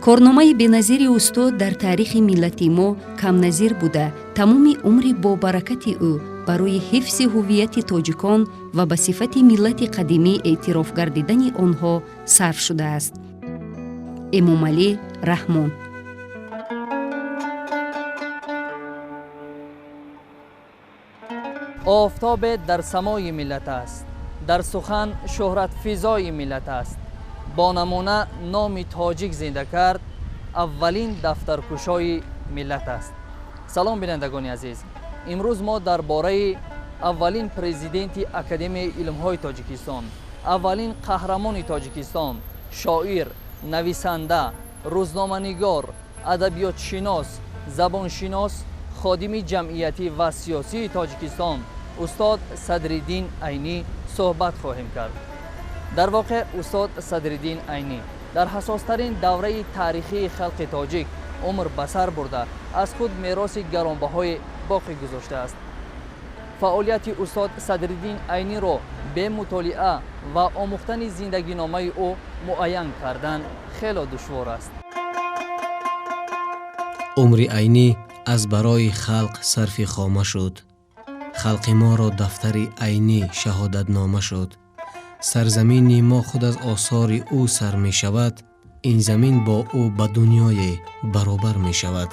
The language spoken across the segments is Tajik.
Корномаи беназири устод дар таърихи миллати мо камназир буда, тамоми умри бобаракати ӯ барои ҳифзи ҳуввияти тоҷикон ва ба сифати миллати қадимӣ эътироф гардидани онҳо сарф шудааст. Эмомалӣ Раҳмон. Офтобе дар самои миллат аст, дар сухан шӯҳратфизои миллат аст. Бо намуна номи тоҷик зинда кард, аввалин дафтаркушои миллат аст. Салом, бинандагони азиз. Имрӯз мо дар бораи аввалин президенти Академияи илмҳои Тоҷикистон, аввалин қаҳрамони Тоҷикистон, шоир, нависанда, рӯзноманигор, адабиётшинос, забоншинос, ходими ҷамъиятӣ ва сиёсии Тоҷикистон устод Садриддин Айнӣ суҳбат хоҳем кард. Дар воқеъ, устод Садриддин Айнӣ дар ҳассостарин давраи таърихии халқи тоҷик умр ба сар бурда, аз худ мероси гаронбаҳое боқӣ гузоштааст. Фаъолияти устод Садриддин Айниро бе мутолиа ва омӯхтани зиндагиномаи ӯ муайян кардан хело душвор аст. Умри Айнӣ аз барои халқ сарфи хома шуд. Халқи моро дафтари Айнӣ шаҳодатнома шуд. Сарзамини мо худ аз осори ӯ сар мешавад, ин замин бо ӯ ба дунёе баробар мешавад.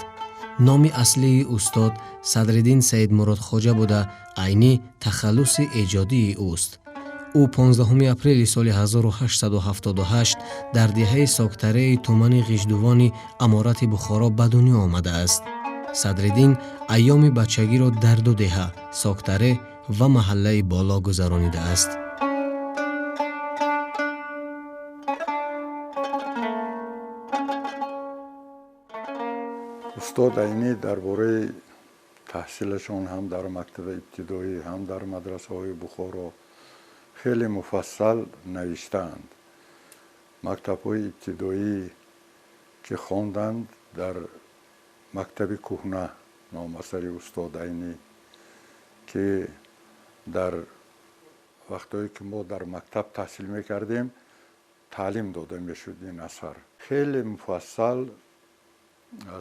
Номи аслии устод Садриддин Саидмурод Хоҷа буда, Айнӣ тахаллуси эҷодии ӯст. Ӯ 15 апрели соли 1878 дар деҳаи Соктареи тумани Ғиждувони аморати Бухоро ба дунё омадааст. Садриддин айёми бачагиро дар ду деҳа, Соктаре ва маҳаллаи Боло гузаронидааст. Устод Айнӣ дар бораи таҳсилашон ҳам дар мактаби ибтидоӣ, ҳам дар мадрасаҳои Бухоро хеле муфассал навиштаанд. Мактабҳои ибтидоӣ ки хонданд, дар мактаби кӯҳна номасари устод Айнӣ, ки дар вақтҳое ки мо дар мактаб таҳсил мекардем, таълим дода мешуд ин асар. Хеле муфассал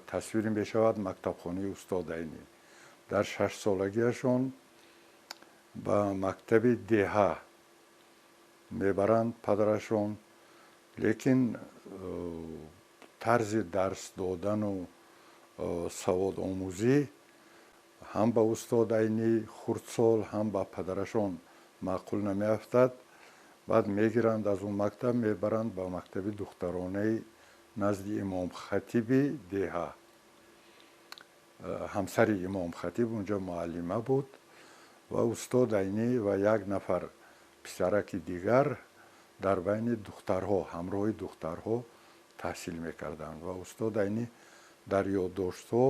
тасвир мешавад мактабхонаи устод Айнӣ. Дар 6-солагиашон ба мактаби деҳа мебаранд падарашон, лекин тарзи дарс додану саводомӯзӣ ҳам ба устод Айнӣ хурдсол, ҳам ба падарашон маъқул намеафтад. Баъд мегиранд аз он мактаб, мебаранд ба мактаби духтаронаи назди имомхатиби деҳа. Ҳамсари имомхатиб унҷо муаллима буд ва устод Айнӣ ва як нафар писараки дигар дар байни духтарҳо, ҳамроҳи духтарҳо таҳсил мекарданд ва устод Айнӣ дар ёддоштҳо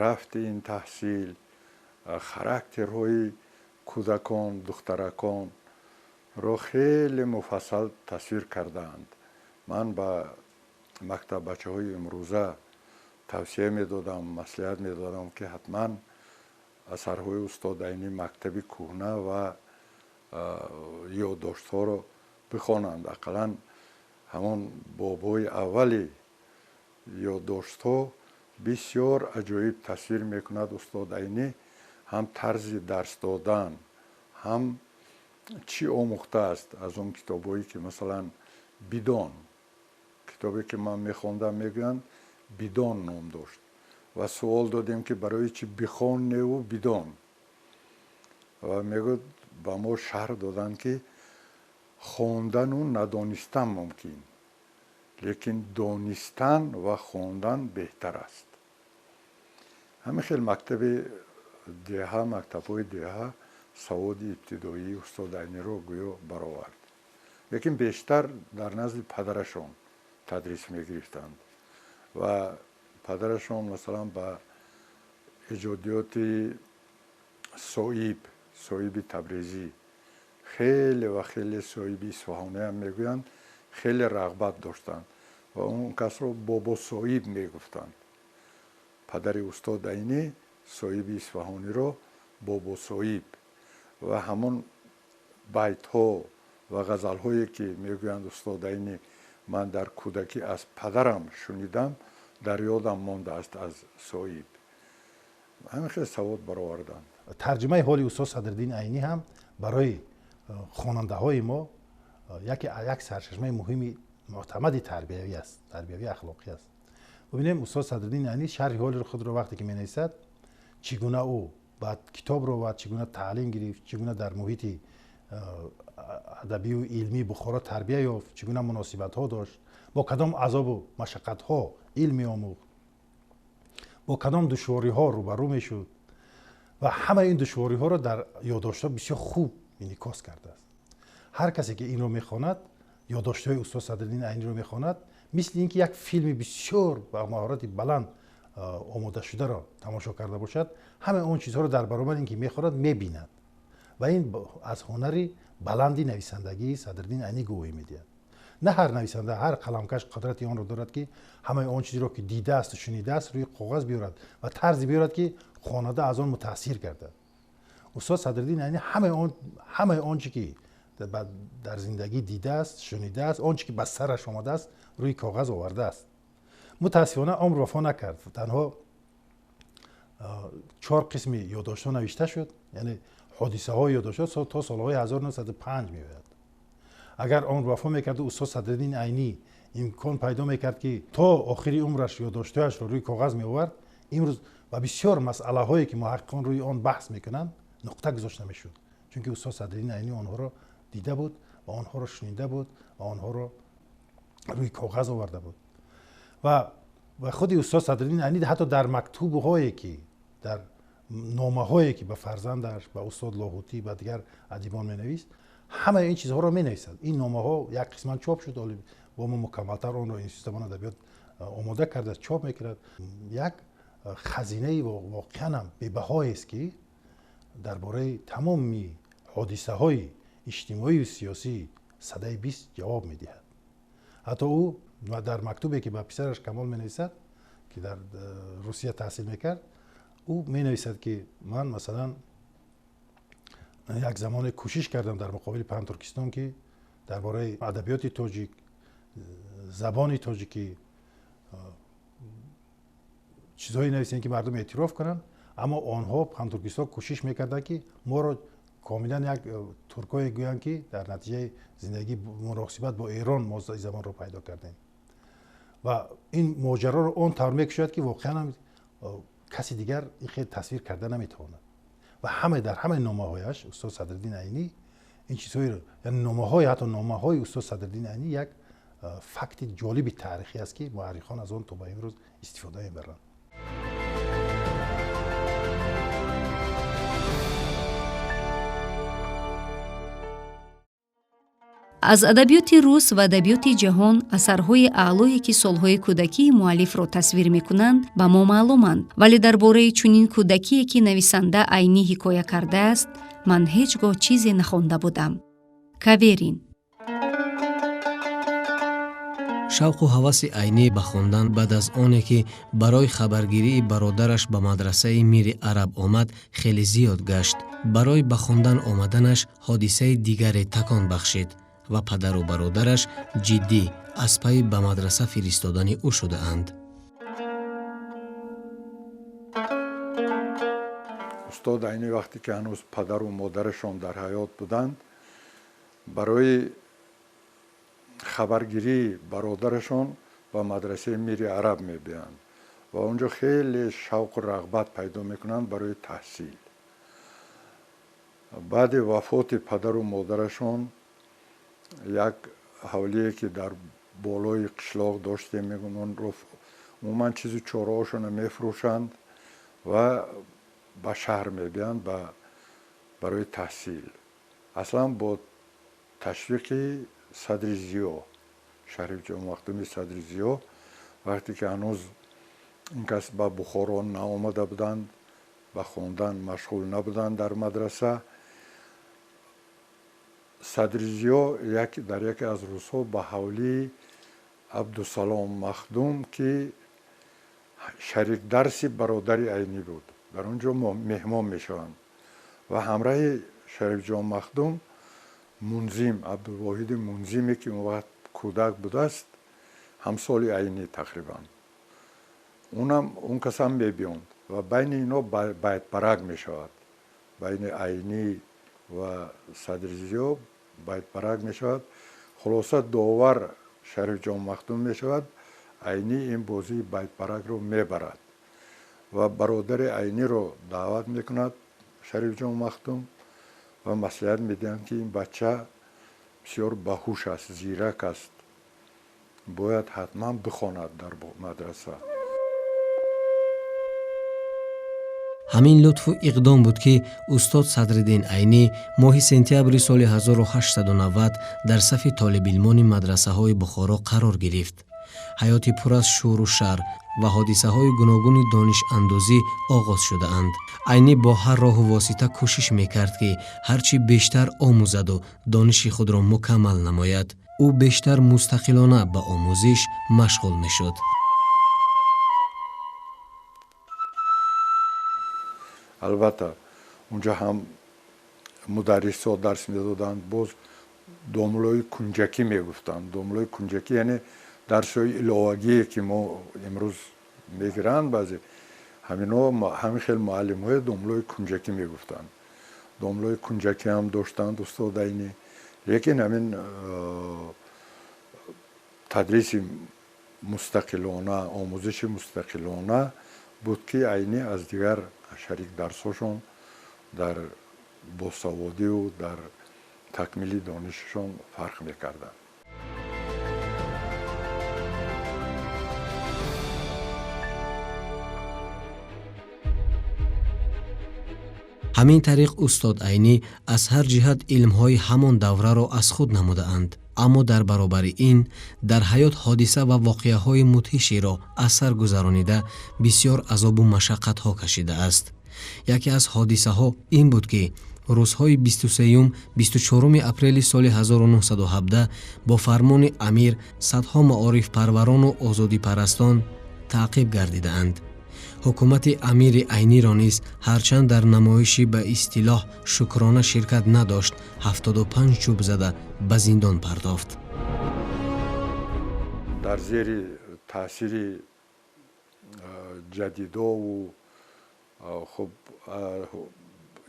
рафти ин таҳсил, характерҳои кӯдакон, духтараконро хеле муфассал тасвир кардаанд. Ман ба мактаббачаҳои имрӯза тавсия медодам, маслиҳат медодам, ки ҳатман асарҳои устод Айнӣ, мактаби кӯҳна ва ёддоштҳоро бихонанд. Ақаллан ҳамон бобҳои аввали ёддоштҳо бисёр аҷоиб тасвир мекунад устод Айнӣ, ҳам тарзи дарс додан, ҳам чӣ омӯхтааст аз он китобҳое ки, масалан, Бидон, китобе ки ман мехондам, мегӯянд, Бидон ном дошт ва суол додем, ки барои чӣ бихон неву бидон, ва мегӯяд, ба мо шарҳ доданд, ки хондану надонистан мумкин, лекин донистан ва хондан беҳтар аст. Ҳамин хел мактаби деҳа, мактабҳои деҳа саводи ибтидоии устод Айниро гӯё баровард, лекин бештар дар назди падарашон тадрис мегирифтанд ва падарашон, масалан, ба эҷодиёти Соиб, Соиби Табрезӣ хеле ва хеле, Соиби Исфаҳониам мегӯянд, хеле рағбат доштанд ва он касро Бобо Соиб мегуфтанд. Падари устод Айнӣ Соиби Исфаҳониро Бобо Соиб ва ҳамон байтҳо ва ғазалҳое ки мегӯянд устод Айнӣ Ман дар кӯдакӣ аз падарам шунидам, дар ёдам мондааст аз соҳиб. Ҳамин хел савод бароварданд. Тарҷумаи ҳоли устод Садриддин Айнӣ ҳам барои хонандаҳои мо як сарчашмаи муҳими муътамади тарбиявӣ аст, тарбиявии ахлоқӣ аст. Бубинем, устод Садриддин Айнӣ шарҳи ҳоли худро вақте ки менависад, чӣ гуна ӯ ба китобро ва чӣ гуна таълим гирифт, чӣ гуна дар муҳити адабию илмии Бухоро тарбия ёфт, чӣ гуна муносибатҳо дошт, бо кадом азобу машаққатҳо илм меомӯхт, бо кадом душвориҳо рӯбарӯ мешуд ва ҳамаи ин душвориҳоро дар ёддоштҳо бисёр хуб инъикос кардааст. Ҳар касе ки инро мехонад, ёддоштҳои устод Садриддин Айниро мехонад, мисли ин ки як филми бисёр ба маҳорати баланд омодашударо тамошо карда бошад, ҳамаи он чизҳоро дар баробари ин ки мехонад, мебинад. Ва ин аз ҳунари баланди нависандагии Садриддин Айнӣ гувоҳӣ медиҳад. На ҳар нависанда, ҳар қаламкаш қудрати онро дорад, ки ҳамаи он чизеро ки дидаасту шунидааст рӯи коғаз биёрад ва тарзе биёрад, ки хонанда аз он мутаассир гардад. Устод Садриддин Айнӣ ҳамаи он чи ки дар зиндагӣ дидааст, шунидааст, он чи ки ба сараш омадааст, рӯи коғаз овардааст. Мутаассифона умр вафо накард. Танҳо 4 қисми ёддоштҳо навишта шуд, яъне ҳодисаҳои ёддоштҳо то солҳои 1905 меояд. Агар умр вафо мекард, устод Садриддин Айнӣ имкон пайдо мекард, ки то охири умраш ёддоштҳояшро рӯи коғаз меовард, имрӯз ба бисёр масъалаҳое ки муҳаққиқон рӯи он баҳс мекунанд, нуқта гузошта мешуд. Чунки устод Садриддин Айнӣ онҳоро дида буд ва онҳоро шунида буд ва онҳоро рӯи коғаз оварда буд. Ва худи устод Садриддин Айнӣ ҳатто дар мактубҳое ки, дар номаҳое ки ба фарзандаш, ба устод Лоҳутӣ, ба дигар адибон менавист, ҳамаи ин чизҳоро менависад. Ин номаҳо як қисман чоп шуд, бо мо мукаммалтар онро Институти забон адабиёт омода кардааст, чоп мекунад. Як хазинаи воқеан ҳам бебаҳоест, ки дар бораи тамоми ҳодисаҳои иҷтимоию сиёсии садаи 20 ҷавоб медиҳад. Ҳатто ӯ дар мактубе ки ба писараш Камол менависад, ки дар Русия таҳсил мекард, ӯ менависад, ки ман масалан як замоне кӯшиш кардам дар муқобили Пантуркистон, ки дар бораи адабиёти тоҷик, забони тоҷикӣ чизҳое нависем, ки мардум эътироф кунанд, аммо онҳо пантуркистон кӯшиш мекарданд, ки моро комилан як туркое гӯянд, ки дар натиҷаи зиндагӣ муносибат бо Эрон мо забонро пайдо кардем. Ва ин моҷароро он тавр мекушояд, ки воқеан ҳам каси дигар ин хел тасвир карда наметавонад. Ва ҳама дар ҳамаи номаҳояш устод Садриддин Айнӣ ин чизҳоеро, яъне номаҳои, ҳатто номаҳои устод Садриддин Айнӣ як факти ҷолиби таърихӣ аст, ки муаррихон аз он то ба имрӯз истифода мебаранд. Аз адабиёти рус ва адабиёти ҷаҳон асарҳои аълое, ки солҳои кӯдакии муаллифро тасвир мекунанд, ба мо маълуманд, вале дар бораи чунин кӯдакие, ки нависанда Айнӣ ҳикоя кардааст, ман ҳеҷ гоҳ чизе нахонда будам. Каверин. Шавқу ҳаваси Айнӣ ба хондан баъд аз оне ки барои хабаргирии бародараш ба мадрасаи Мири Араб омад, хеле зиёд гашт. Барои ба хондан омаданаш ҳодисаи дигаре такон бахшид ва падару бародараш ҷиддӣ аз пайи ба мадраса фиристодани ӯ шудаанд. Устод Айнӣ вақте ки ҳанӯз падару модарашон дар ҳаёт буданд, барои хабаргирии бародарашон ба мадрасаи Мири Араб мебиёянд ва онҷо хеле шавқу рағбат пайдо мекунанд барои таҳсил. Баъди вафоти падару модарашон як ҳавлие, ки дар болои қишлоқ доштем, мегӯянд, онро умуман чизу чораҳошонро мефурӯшанд ва ба шаҳр мебиёянд барои таҳсил. Аслан бо ташвиқи Садри Зиё, Шарифҷон Махдуми Садри Зиё, вақте ки ҳанӯз ин кас ба Бухоро наомада буданд, ба хондан машғул набуданд дар мадраса, Садри Зиё дар яке аз рӯзҳо ба ҳавлии Абдусалом Махдум, ки шарикдарси бародари Айнӣ буд, дар он ҷо меҳмон мешаванд ва ҳамраҳи Шарифҷон Махдум Мунзим, Абдулвоҳиди Мунзиме, ки он вақт кӯдак будааст. Ҳамсоли Айнӣ тақрибан. Унам он касам мебиёнд ва байни ино байтбарак мешавад. Байни Айнӣ ва Садризиё байтбарак мешавад. Хулоса, довар Шарифҷон Махдум мешавад. Айнӣ ин бозии байтбаракро мебарад ва бародари Айниро даъват мекунад Шарифҷон Махдум ва маслиҳат медиҳанд, ки ин бача бисёр баҳуш аст, зирак аст, бояд ҳатман бихонад дар мадраса. Ҳамин лутфу иқдом буд, ки устод Садриддин Айнӣ моҳи сентябри соли 1890 дар сафи толибилмони мадрасаҳои Бухоро қарор гирифт. Ҳаёти пур аз шӯру шар ва ҳодисаҳои гуногуни донишандӯзӣ оғоз шудаанд. Айнӣ бо ҳар роҳу восита кӯшиш мекард, ки ҳарчи бештар омӯзаду дониши худро мукаммал намояд. Ӯ бештар мустақилона ба омӯзиш машғул мешуд. Албатта, унҷа ҳам мударрисҳо дарс медоданд, боз домлои кунҷакӣ мегуфтанд. Домлои кунҷакӣ яъне дарсҳои иловагие, ки мо имрӯз мегиранд баъзе, ҳамино ҳамин хел муаллимҳои домлои кунҷакӣ мегуфтанд. Домлои кунҷакӣ ҳам доштанд устод Айнӣ, лекин ҳамин тадриси мустақилона, омӯзиши мустақилона буд, ки Айнӣ аз дигар шарик дарсҳошон дар босаводиву дар такмили донишашон фарқ мекарданд. Ҳамин тариқ устод Айнӣ аз ҳар ҷиҳат илмҳои ҳамон давраро аз худ намудаанд, аммо дар баробари ин дар ҳаёт ҳодиса ва воқеаҳои мудҳишеро аз сар гузаронида бисёр азобу машаққатҳо кашидааст. Яке аз ҳодисаҳо ин буд, ки рӯзҳои 23, 24 апрели соли 1917 бо фармони амир садҳо маорифпарварону озодипарастон таъқиб гардидаанд. Ҳукумати амири Айниро низ ҳарчанд дар намоиши ба истилоҳ шукрона ширкат надошт, 75 чӯб зада ба зиндон партофт. Дар зери таъсири ҷадидову хуб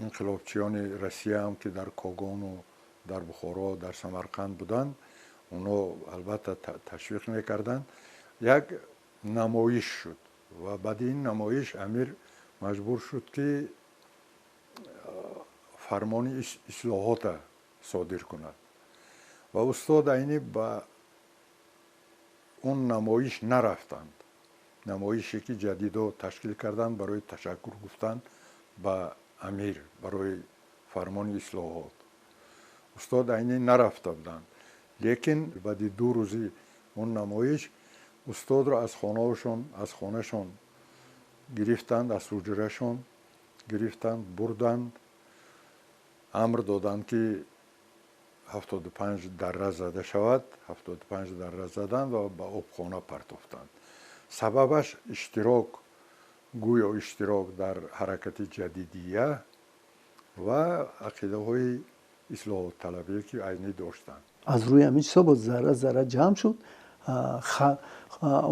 инқилобчиёни Россияам, ки дар Когону дар Бухоро, дар Самарқанд буданд, онҳо албатта ташвиқ мекарданд. Як намоиш шуд ва баъди ин намоиш амир маҷбур шуд, ки фармони ислоҳота содир кунад ва устод Айнӣ ба он намоиш нарафтанд. Намоише, ки ҷадидо ташкил карданд барои ташаккур гуфтан ба амир барои фармони ислоҳот, устод Айнӣ нарафта буданд. Лекин баъди 2 рӯзи он намоиш устодро аз хонашон гирифтанд, аз ҳуҷрашон гирифтанд, бурданд, амр доданд, ки 75 дарра зада шавад. 75 дарра заданд ва ба обхона партофтанд. Сабабаш иштирок, гӯё иштирок дар ҳаракати ҷадидия ва ақидаҳои ислоҳотталабие, ки Айнӣ доштанд. Аз рӯи ҳамин чизҳо боз зарра зарра ҷамъ шуд.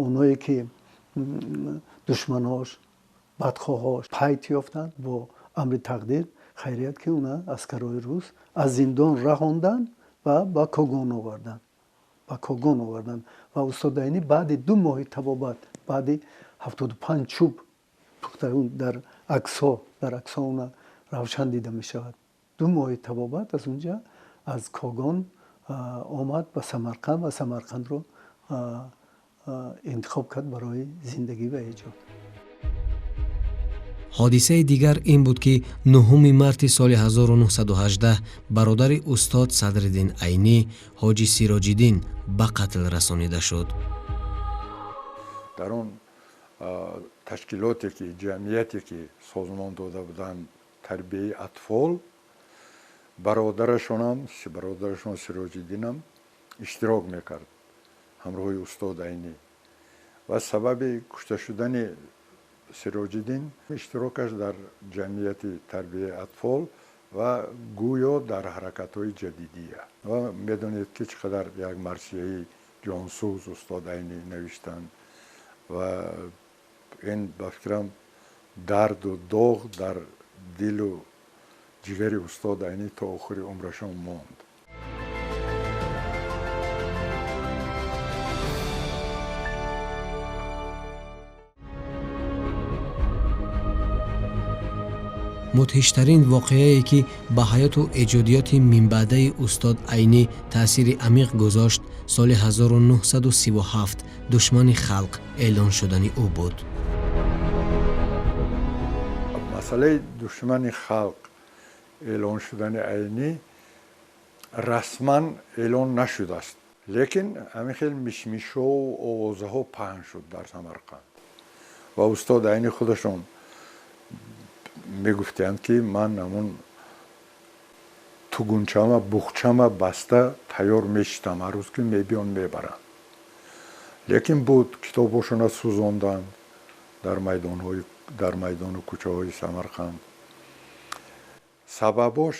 Онҳое ки душманҳош, бадхоҳош пайт ёфтанд бо амри тақдир, хайрият, ки уна аскарои рус аз зиндон раҳонданд ва ба Когон оварданд. Ба Когон оварданд ва устод Айнӣ баъди 2 моҳи табобат, баъди 75 чӯб пухта, дар аксҳо, дар аксҳо уна равшан дида мешавад. 2 моҳи табобат аз унҷа аз Когон омад ба Самарқанд ва Самарқандро интихоб кард барои зиндагӣ ва эҷод. Ҳодисаи дигар ин буд, ки 9 марти соли 1918 бародари устод Садриддин Айнӣ, ҳоҷи Сироҷиддин, ба қатл расонида шуд. Дар он ташкилоте, ки ҷамъияте, ки созмон дода буданд тарбияи атфол, бародарашон Сироҷиддинам иштирок мекард ҳамроҳи устод Айнӣ ва сабаби кушта шудани Сироҷиддин иштирокаш дар ҷамъияти тарбияи атфол ва гӯё дар ҳаракатҳои ҷадидия. Ва медонед, ки чӣ қадар як марсияи ҷонсӯз устод Айнӣ навиштанд ва ин ба фикрам дарду доғ дар дилу ҷигари устод Айнӣ то охири умрашон монд. Мудҳиштарин воқеае, ки ба ҳаёту эҷодиёти минбаъдаи устод Айнӣ таъсири амиқ гузошт, соли 1937 душмани халқ эълон шудани ӯ буд. Масъалаи душмани халқ эълон шудани Айнӣ расман эълон нашудааст, лекин ҳамин хел мишмишову овозаҳо паҳн шуд дар Самарқанд ва устод Айнӣ худашон мегуфтанд, ки ман ҳамун тугунчама, буғчама баста тайёр мешитам, ҳар рӯз ки мебиён мебаранд. Лекин буд, китобҳошона сӯзонданд дар майдону кӯчаҳои Самарқанд. Сабабош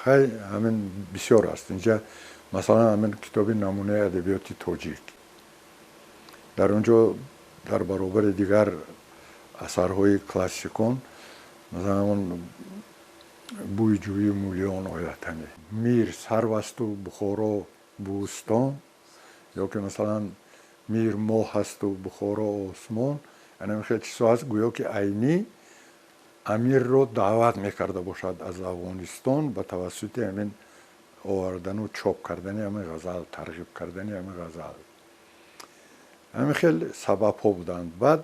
хай ҳамин бисёр аст. Инҷа масалан ҳамин китоби намунаи адабиёти тоҷик, дар он ҷо дар баробари дигар асарҳои классикон, масалан он бӯи ҷӯи мулиён ояд, ҳаме мир сарвасту Бухоро бӯстон, ё ки масалан мир моҳ ҳасту Бухоро осмон, анам хел чизҳо ҳаст, гӯё ки Айнӣ амирро даъват мекарда бошад аз Афғонистон ба тавассути ҳамин овардану чоп кардани ҳамин ғазал, тарғиб кардани ҳамин ғазал. Ҳамин хел сабабҳо буданд. Баъд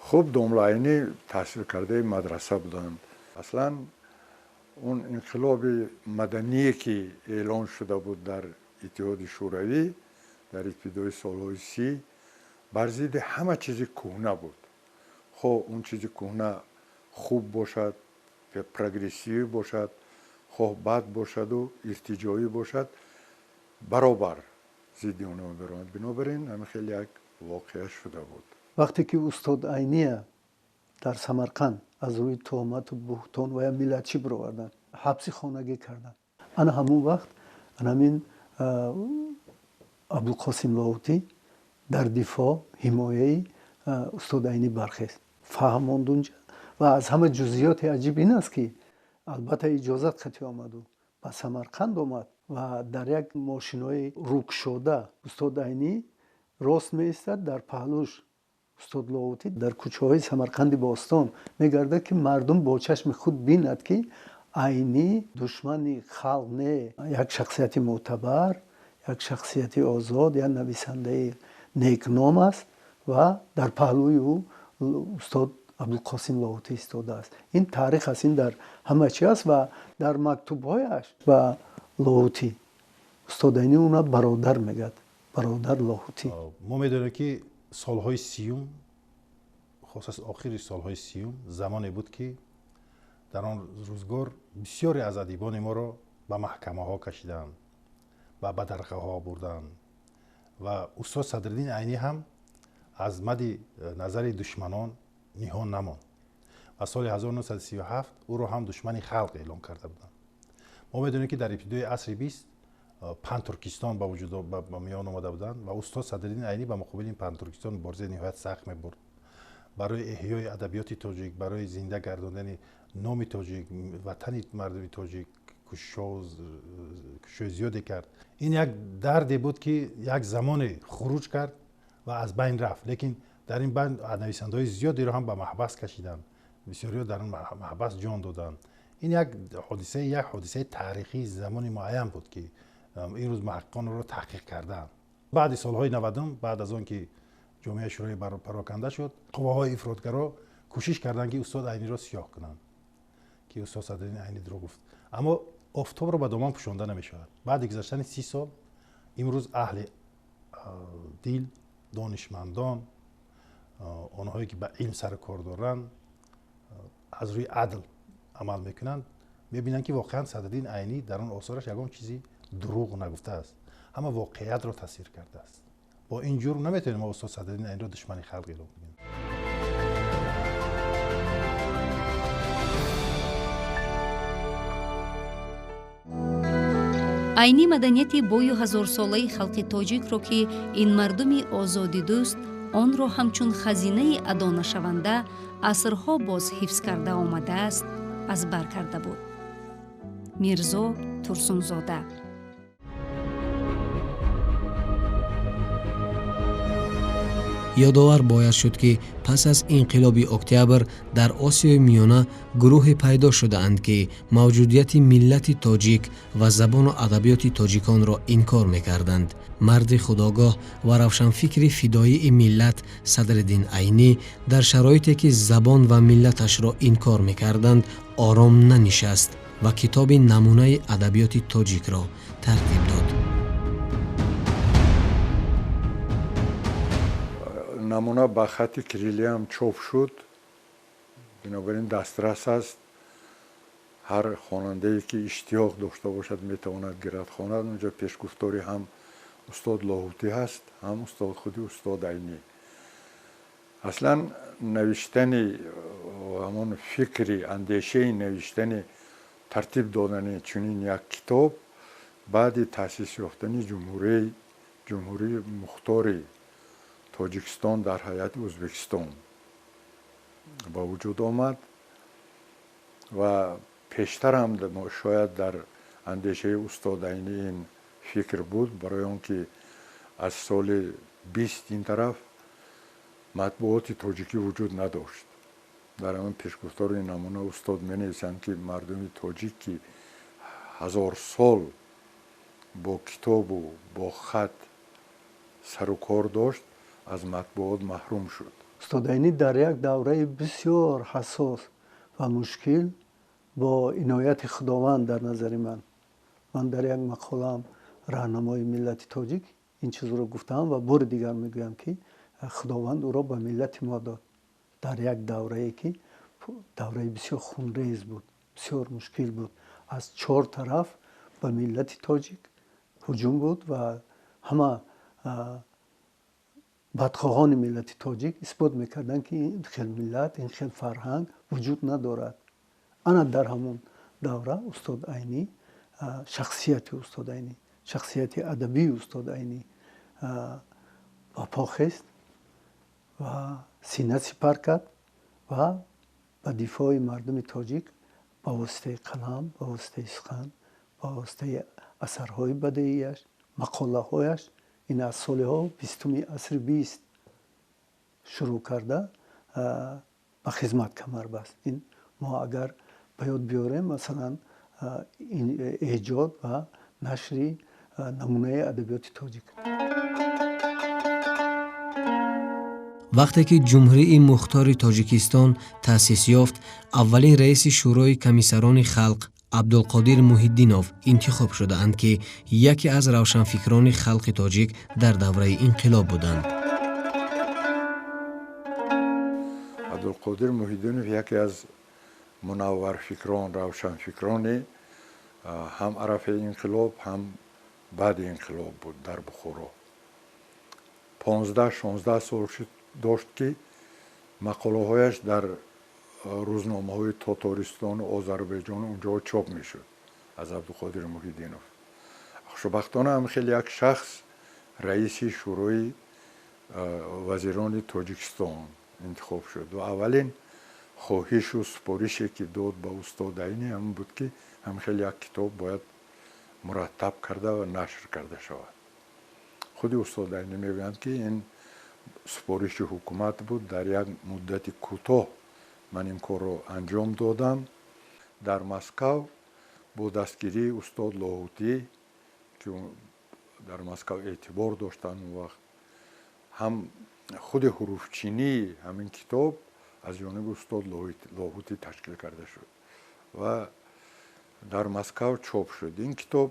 хуб домла Айнӣ таҳсил кардаи мадраса буданд. Аслан он инқилоби мадание, ки эълон шуда буд дар Иттиҳоди Шӯравӣ дар ибтидои солҳои 30, бар зидди ҳама чизи кӯҳна буд. Хоҳ он чизи кӯҳна хуб бошад, прогрессивӣ бошад, хоҳ бад бошаду иртиҷоӣ бошад, баробар зидди онҳо беромад. Бинобар ин ҳамин хеле як воқеа шуда буд. Вақте ки устод Айния дар Самарқанд аз рӯи туҳмату буҳтон ва я миллатчӣ бироварданд, ҳабси хонагӣ карданд, ана ҳамон вақт анамин Абдулқосим Лоҳутӣ дар дифоъ, ҳимояи устод Айнӣ бархест, фаҳмонд унҷа. Ва аз ҳама ҷузъиёти аҷиб ин аст, ки албатта иҷозат қатъи омаду ба Самарқанд омад ва дар як мошинои рӯкшода устод Айнӣ рост меистад, дар паҳлӯш устод Лоҳутӣ дар кӯчаҳои Самарқанди бостон мегардад, ки мардум бо чашми худ бинад, ки Айнӣ душмани халқ не, як шахсияти мӯътабар, як шахсияти озод, як нависандаи некном аст ва дар паҳлӯи ӯ устод Абдулқосим Лоҳутӣ истодааст. Ин таърих аст, ин дар ҳама чи аст. Ва дар мактубҳояш ба Лоҳутӣ устод Айнӣ уна бародар мегӯяд, бародар Лоҳутӣ. Мо медонем, ки солҳои 30-ум, хос охири солҳои 30-ум, замоне буд, ки дар он рӯзгор бисёре аз адибони моро ба маҳкамаҳо кашиданд, ба бадарғаҳо бурданд ва устод Садриддин Айнӣ ҳам аз мади назари душманон ниҳон намонд ва соли 1937 ӯро ҳам душмани халқ эълон карда буданд. Мо медонем, ки дар ибтидои асри 20 пантуркистон ба вуҷуд ба миён омада буданд ва устод Садриддин Айнӣ ба муқобили ин пантуркистон муборизаи ниҳоят сахт мебурд барои эҳёи адабиёти тоҷик, барои зинда гардондани номи тоҷик, ватани мардуми тоҷик кӯшишҳои зиёде кард. Ин як дарде буд, ки як замоне хуруҷ кард ва аз байн рафт, лекин дар ин байн нависандаҳои зиёдеро ҳам ба маҳбас кашиданд, бисёриҳо дар он маҳбас ҷон доданд. Ин як ҳодисаи таърихии замони муайян буд, ки имрӯз муҳаққиқон онро таҳқиқ кардаанд. Баъди солҳои 90-ум, баъд аз он ки ҷомеаи шӯравӣ пароканда шуд, қувваҳои ифротгаро кӯшиш карданд, ки устод Айниро сиёҳ кунанд, ки устод Садриддин Айнӣ дурӯғ гуфт. Аммо офтобро ба доман пӯшонда намешавад. Баъди гузаштани 30 сол имрӯз аҳли дил, донишмандон, онҳое ки ба илм сару кор доранд, аз рӯи адл амал мекунанд, мебинанд, ки воқеан Садриддин Айнӣ дар он осораш ягон чизи дурӯғ нагуфтааст, ҳама воқеиятро тасвир кардааст. Бо ин ҷурм наметавонем мо устод Садриддин Айниро душмани халқ эълон кунем. Айнӣ маданияти бою ҳазорсолаи халқи тоҷикро, ки ин мардуми озодидӯст онро ҳамчун хазинаи адонашаванда асрҳо боз ҳифз карда омадааст, аз бар карда буд. Мирзо Турсунзода. Ёдовар бояд шуд, ки пас аз инқилоби октябр дар Осиёи Миёна гурӯҳе пайдо шудаанд, ки мавҷудияти миллати тоҷик ва забону адабиёти тоҷиконро инкор мекарданд. Марди худогоҳ ва равшанфикри фидоии миллат Садриддин Айнӣ дар шароите, ки забон ва миллаташро инкор мекарданд, ором нанишаст ва китоби намунаи адабиёти тоҷикро тартиб дод. Намуна ба хати кириллиам чоп шуд, бинобар ин дастрас аст. Ҳар хонандае, ки иштиёқ дошта бошад, метавонад гирад хонад. Унҷо пешгуфтори ҳам устод Лоҳутӣ ҳаст, ҳам устод худи устод Айнӣ. Аслан навиштани ҳамон фикри андешаи навиштани тартиб додани чунин як китоб баъди таъсис ёфтани ҷумҳурии мухтори Тоҷикистон дар ҳайати Ӯзбекистон ба вуҷуд омад ва пештар ҳам шояд дар андешаи устод Айнӣ ин фикр буд, барои он ки аз соли 20 ин тараф матбуоти тоҷикӣ вуҷуд надошт. Дар ҳамин пешгуфтори намуна устод менависанд, ки мардуми тоҷик, ки 1000 сол бо китобу бо хат сару кор дошт, аз матбуот маҳрум шуд. Устод Айнӣ дар як давраи бисёр ҳассос ва мушкил бо инояти Худованд, дар назари ман дар як мақолаам «Раҳнамои миллати тоҷик» ин чизро гуфтаам ва бори дигар мегӯям, ки Худованд ӯро ба миллати мо дод дар як даврае, ки давраи бисёр хунрез буд, бисёр мушкил буд. Аз чор тараф ба миллати тоҷик ҳуҷум буд ва ҳама бадхоҳони миллати тоҷик исбот мекарданд, ки ин хел миллат, ин хел фарҳанг вуҷуд надорад. Ана дар ҳамон давра устод Айнӣ, шахсияти устод Айнӣ, шахсияти адабии устод Айнӣ ба по хест ва сина сипар кард ва ба дифои мардуми тоҷик ба воситаи қалам, ба воситаи сухан, ба воситаи асарҳои бадеияш, мақолаҳояш ин аз солиҳо 20-уми асри 20 шурӯъ карда ба хизмат камар баст. Ин мо агар ба ёд биёрем, масалан, эҷод ва нашри намунаи адабиёти тоҷик. Вақте ки Ҷумҳурии Мухтори Тоҷикистон таъсис ёфт, аввалин раиси Шӯрои комиссарони халқ Абдулқодир Муҳиддинов интихоб шудаанд, ки яке аз равшанфикрони халқи тоҷик дар давраи инқилоб буданд. Абдулқодир Муҳиддинов яке аз мунавварфикрон, равшанфикрони ҳам арафаи инқилоб, ҳам баъди инқилоб буд дар Бухоро. 15-16 сол дошт, ки мақолаҳояш дар рӯзномаҳои Тотористону Озарбойҷону унҷоҳо чоп мешуд аз Абдуқодир Муҳиддинов. Хушбахтона ҳам хеле як шахс раиси Шӯрои вазирони Тоҷикистон интихоб шуд ва аввалин хоҳишу супорише, ки дод ба устод Айнӣ, ҳамин буд, ки ҳам хеле як китоб бояд мураттаб карда ва нашр карда шавад. Худи устод Айнӣ мегӯянд, ки ин супориши ҳукумат буд, дар як муддати кӯтоҳ ман ин корро анҷом додам. Дар Москав бо дастгирии устод Лоҳутӣ, ки дар Москав эътибор доштанд он вақт, ҳам худи ҳуруфчинии ҳамин китоб аз ҷониби устод Лоҳутӣ ташкил карда шуд ва дар Москав чоп шуд. Ин китоб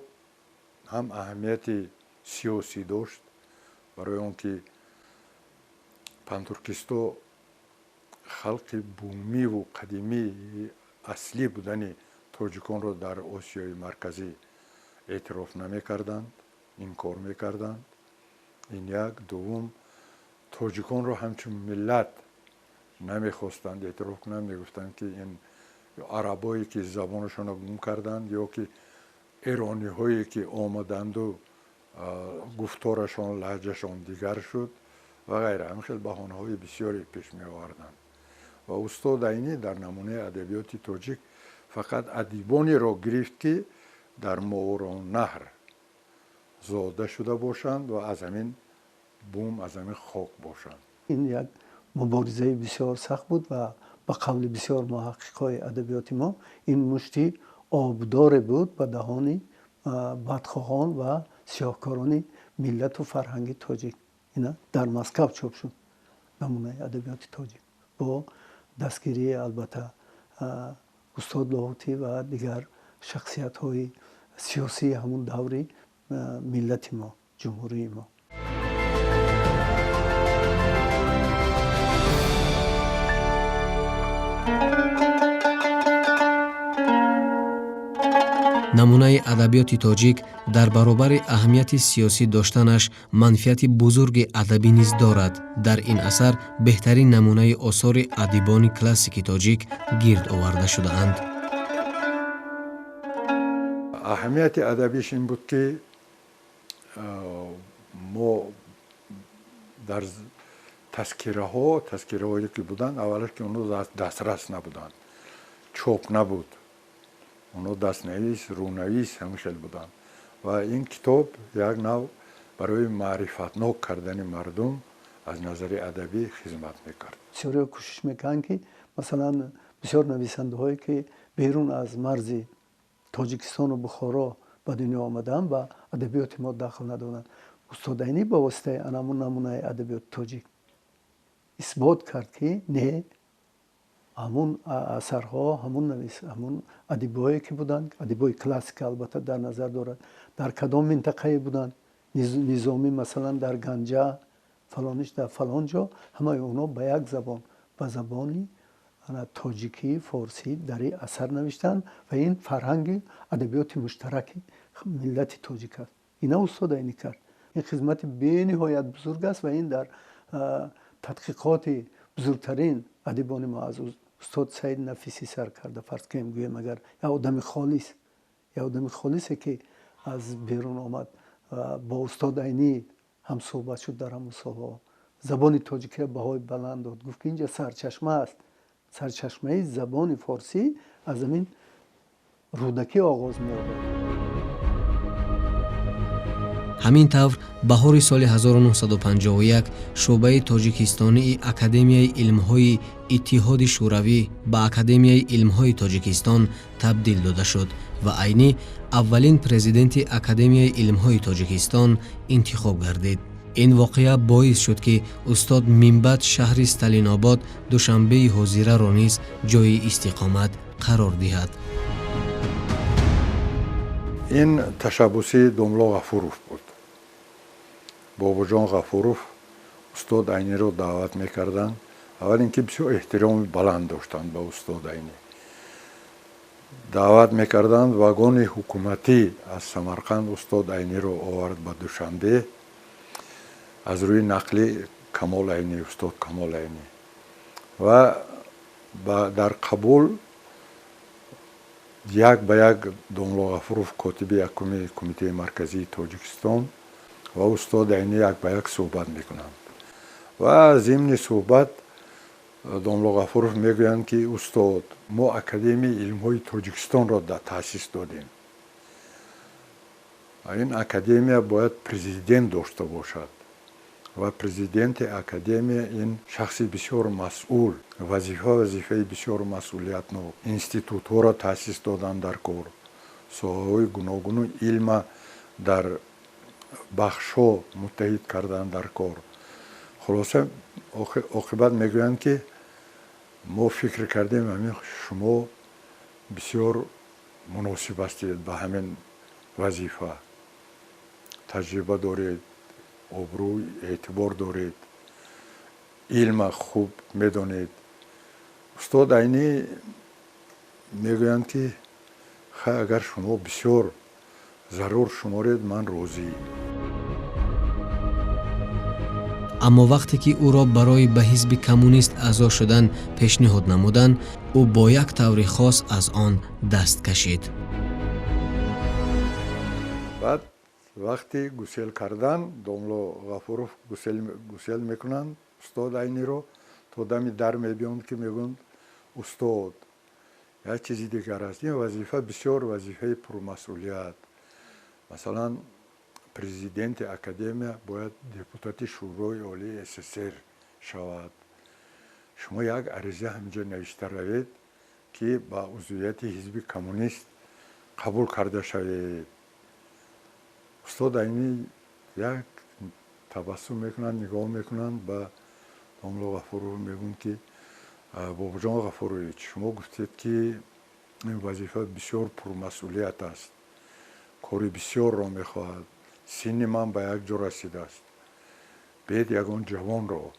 ҳам аҳамияти сиёсӣ дошт, барои он ки пантуркисто халқи бумиву қадимии аслӣ будани тоҷиконро дар Осиёи Марказӣ эътироф намекарданд, инкор мекарданд. Ин як. Дуввум, тоҷиконро ҳамчун миллат намехостанд эътироф кунанд, мегуфтанд, ки ин арабое, ки забонашонро гум карданд, ё ки Эрониҳое ки омаданду гуфторашон, лаҳҷашон дигар шуд ва ғайра. Ҳамин хел баҳонаҳои бисёре пеш меоварданд. Ва устод Айнӣ дар намунаи адабиёти тоҷик фақат адибонеро гирифт, ки дар Мовароуннаҳр зода шуда бошанд ва аз ҳамин бум, аз ҳамин хок бошанд. Ин як муборизаи бисёр сахт буд ва ба қавли бисёр муҳаққиқҳои адабиёти мо ин мушти обдоре буд ба даҳони бадхоҳон ва сиёҳкорони миллату фарҳанги тоҷик. Ина дар Москав чоп шуд намунаи адабиёти тоҷик бо дастгирии, албатта, устод Лоҳутӣ ва дигар шахсиятҳои сиёсии ҳамун даври миллати мо, ҷумҳурии мо. Намунаи адабиёти тоҷик дар баробари аҳамияти сиёсӣ доштанаш манфиати бузурги адабӣ низ дорад. Дар ин асар беҳтарин намунаи осори адибони классики тоҷик гирд оварда шудаанд. Аҳамияти адабиш ин буд, ки мо дар тазкираҳое ки буданд, аввалаш ки онҳо дастрас набуданд, чоп набуд, онҳо дастнавис, рӯнавис ҳамин хел буданд ва ин китоб як нав барои маърифатнок кардани мардум аз назари адабӣ хизмат мекард. Бисёриҳо кӯшиш мекунанд, ки масалан бисёр нависандаҳое ки берун аз марзи Тоҷикистону Бухоро ба дунё омадаанд, ба адабиёти мо дахл надоранд. Устод Айнӣ ба воситаи анамун намунаи адабиёти тоҷик исбот кард, ки не, ҳамун асарҳо, ҳамун навис, ҳамун адибое ки буданд, адибои классика албатта дар назар дорад, дар кадом минтақае буданд, Низомӣ масалан дар Ганҷа, фалониш дар фалон ҷо, ҳамаи онҳо ба як забон, ба забони тоҷикӣ, форсӣ дарӣ асар навиштанд ва ин фарҳанги адабиёти муштараки миллати тоҷик аст. Ина устод Айнӣ кард. Ин хизмати бениҳоят бузург аст ва ин дар тадқиқоти бузургтарин адибони мо аз устод Саид Нафисӣ сар карда, фарз кунем, гӯем, агар як одами холис, як одами холисе ки аз берун омад, бо устод Айнӣ ҳамсӯҳбат шуд, дар ҳамон солҳо забони тоҷикиро баҳои баланд дод, гуфт, ки инҷа сарчашма аст, сарчашмаи забони форсӣ аз ҳамин Рӯдакӣ оғоз меёбад. Ҳамин тавр, баҳори соли 1951 шӯъбаи тоҷикистонии Академияи илмҳои Иттиҳоди Шӯравӣ ба Академияи илмҳои Тоҷикистон табдил дода шуд ва Айнӣ аввалин президенти Академияи илмҳои Тоҷикистон интихоб гардид. Ин воқеа боис шуд, ки устод минбаъд шаҳри Сталинобод, Душанбеи ҳозираро низ ҷойи истиқомат қарор диҳад. Ин ташаббуси домло Ғафуров буд. Бобоҷон Ғафуров устод Айниро даъват мекарданд. Аввал ин ки бисёр эҳтироми баланд доштанд ба устод Айнӣ. Даъват мекарданд, вагони ҳукуматӣ аз Самарқанд устод Айниро овард ба Душанбе, аз рӯи нақли Камол Айнӣ, устод Камол Айнӣ. Ва дар қабул як ба як домло Ғафуров, котиби якуми Кумитаи марказии Тоҷикистон, ва устод Айнӣ як ба як суҳбат мекунанд ва зимни суҳбат домло Ғафуров мегӯянд, ки устод, мо Академияи илмҳои Тоҷикистонро таъсис додем, ин академия бояд президент дошта бошад ва президенти академия ин шахси бисёр масъул, вазифа, вазифаи бисёр масъулиятнок, институтҳоро таъсис додан дар кор, соҳаҳои гуногуну илма дар бахшҳо муттаҳид кардан дар кор. Хулоса, оқибат мегӯянд, ки мо фикр кардем, ҳамин шумо бисёр муносиб ҳастед ба ҳамин вазифа, таҷриба доред, обрӯ, эътибор доред, илма хуб медонед. Устод Айнӣ мегӯянд, ки хай, агар шумо бисёр зарур шуморед, ман розӣ. Аммо вақте ки ӯро барои ба ҳизби коммунист аъзо шудан пешниҳод намуданд, ӯ бо як таври хос аз он даст кашид. Баъд вақти гусел кардан домло Ғафуров гусел мекунанд устод Айниро, то дами дар мебиёнд ки мегӯянд устод як чизи дигар аст. Ин вазифа бисёр вазифаи пурмасъулият. Масалан, президенти академия бояд депутати Шӯрои Олии СССР шавад. Шумо як ариза ҳаминҷо навишта равед, ки ба узвияти ҳизби коммунист қабул карда шавед. Устод Айнӣ як табассум мекунанд, нигоҳ мекунанд ба домло Ғафуров, мегӯянд ки Бобоҷон Ғафурович, шумо гуфтед, ки ин вазифа бисёр пурмасъулият аст, кори бисёрро мехоҳад, синни ман ба як ҷо расидааст, биед ягон ҷавонро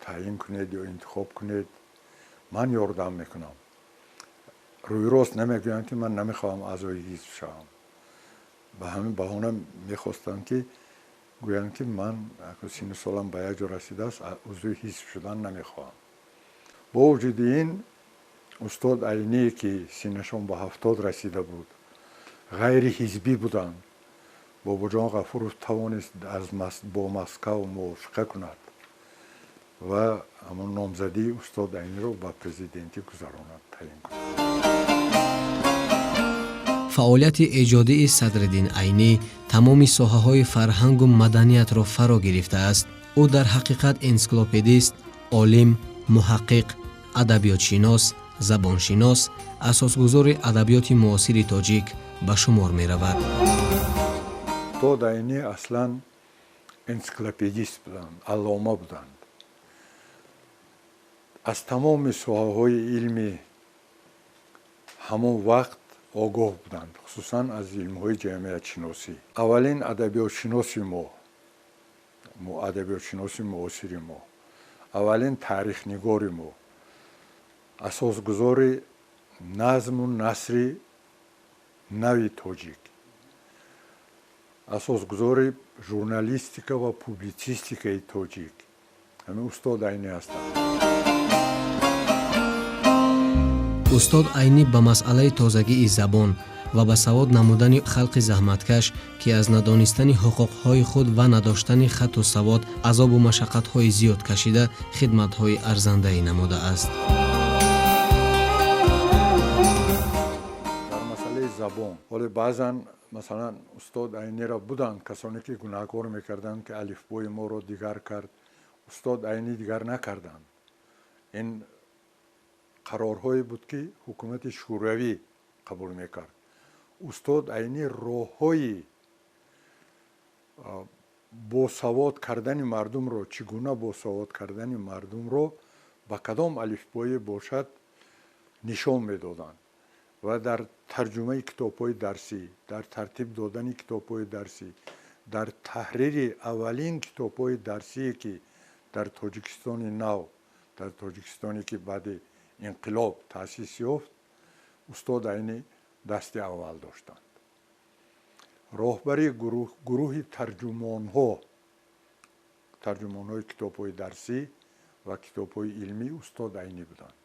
таъин кунед ё интихоб кунед, ман ёрдам мекунам. Рӯйрост намегӯянд, ки ман намехоҳам аъзои ҳизб шавам. Ба ҳамин баҳона мехостанд, ки гӯянд, ки ман синну солам ба як ҷо расидааст, узви ҳизб шудан намехоҳам. Бо вуҷуди ин устод Айние, ки синнашон ба 70 расида буд, ғайриҳизбӣ буданд, Бобоҷон Ғафуров тавонист бо Москав мувофиқа кунад ва ҳамон номзадии устод Айниро ба президентӣ гузаронад, таъин кунад. Фаъолияти эҷодии Садриддин Айнӣ тамоми соҳаҳои фарҳангу маданиятро фаро гирифтааст. Ӯ дар ҳақиқат энсиклопедист, олим, муҳаққиқ, адабиётшинос, забоншинос, асосгузори адабиёти муосири тоҷик ба шумор меравад. Устод Айнӣ аслан энсиклопедист буданд, аллома буданд. Аз тамоми соҳаҳои илми ҳамон вақт огоҳ буданд, хусусан аз илмҳои ҷамъиятшиносӣ. Аввалин адабиётшиноси мо, адабиётшиноси муосири мо, аввалин таърихнигори мо, асосгузори назму насри нави тоҷик, асосгузори журналистика ва публитсистикаи тоҷик ҳамин устод Айнӣ ҳастанд. Устод Айнӣ ба масъалаи тозагии забон ва ба савод намудани халқи заҳматкаш, ки аз надонистани ҳуқуқҳои худ ва надоштани хатту савод азобу машаққатҳои зиёд кашида, хидматҳои арзандае намудааст. Дар масъалаи забон ҳоле баъзан масалан устод Айниро буданд касоне, ки гунаҳкор мекарданд, ки алифбои моро дигар кард. Устод Айнӣ дигар накарданд. Ин қарорҳое буд, ки ҳукумати Шӯравӣ қабул мекард. Устод Айнӣ роҳҳои босавод кардани мардумро, чӣ гуна босавод кардани мардумро ба кадом алифбое бошад нишон медоданд ва дар тарҷумаи китобҳои дарсӣ, дар тартиб додани китобҳои дарсӣ, дар таҳрири аввалин китобҳои дарсие, ки дар Тоҷикистони нав, дар Тоҷикистоне, ки баъди инқилоб таъсис ёфт, устод Айнӣ дасти аввал доштанд. Роҳбари гурӯҳи тарҷумонҳо, тарҷумонҳои китобҳои дарсӣ ва китобҳои илмӣ устод Айнӣ буданд.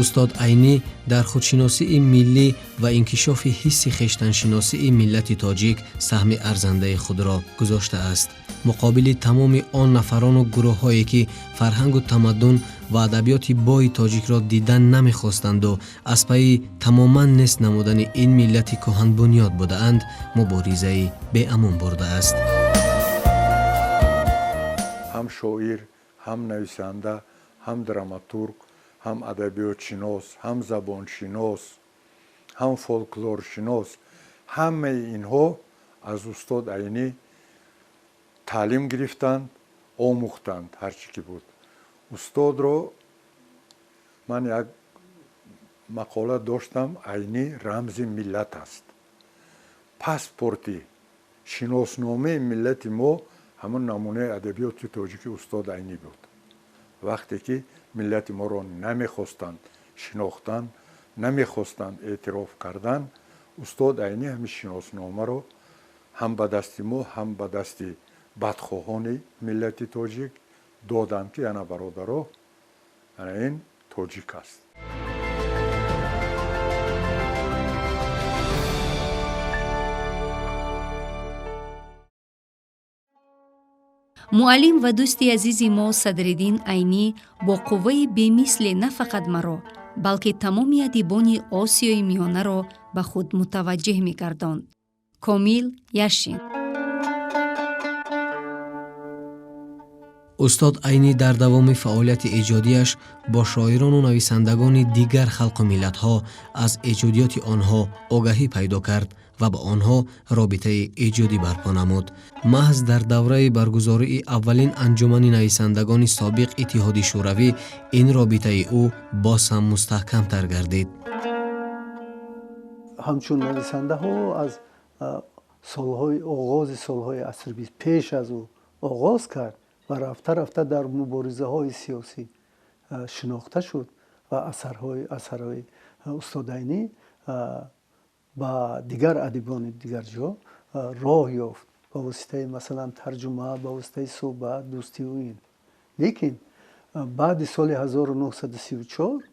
Устод Айнӣ дар худшиносии миллӣ ва инкишофи ҳисси хештаншиносии миллати тоҷик саҳми арзандаи худро гузоштааст. Муқобили тамоми он нафарону гурӯҳҳое, ки фарҳангу тамаддун ва адабиёти бои тоҷикро дидан намехостанду аз пайи тамоман нест намудани ин миллати кӯҳанбунёд будаанд, муборизаи беамон бурдааст. Ҳам шоир, ҳам нависанда, ҳам драматург, ҳам адабиётшинос, ҳам забоншинос, ҳам фолклоршинос, ҳамаи инҳо аз устод Айнӣ таълим гирифтанд, омӯхтанд ҳар чӣ ки буд. Устодро ман як мақола доштам, Айнӣ рамзи миллат аст. Паспорти шиносномаи миллати мо ҳамон намунаи адабиёти тоҷики устод Айнӣ буд. Вақте ки миллати моро намехостанд шинохтан, намехостанд эътироф кардан, устод Айнӣ ҳамин шиносномаро ҳам ба дасти мо, ҳам ба дасти бадхоҳони миллати тоҷик доданд, ки ана бародаро, ана ин тоҷик аст. Муаллим ва дӯсти азизи мо Садриддин Айнӣ бо қувваи бемисле на фақат маро, балки тамоми адибони Осиёи Миёнаро ба худ мутаваҷҷеҳ мегардонд. Комил Яшин. Устод Айнӣ дар давоми фаъолияти эҷодияш бо шоирону нависандагони дигар халқу миллатҳо аз эҷодиёти онҳо огаҳӣ пайдо кард ва ба онҳо робитаи эҷодӣ барпо намуд. Маҳз дар давраи баргузории аввалин анҷумани нависандагони собиқ Иттиҳоди Шӯравӣ ин робитаи ӯ боз ҳам мустаҳкамтар гардид. Ҳамчун нависандаҳо аз солҳои оғози солҳои асри бист пеш аз ӯ оғоз кард ва рафта рафта дар муборизаҳои сиёсӣ шинохта шуд ва асарҳои устод Айнӣ ба дигар адибони дигар ҷо роҳ ёфт ба воситаи масалан тарҷума, ба воситаи суҳбат, дӯстиву ин. Лекин баъди соли 1934,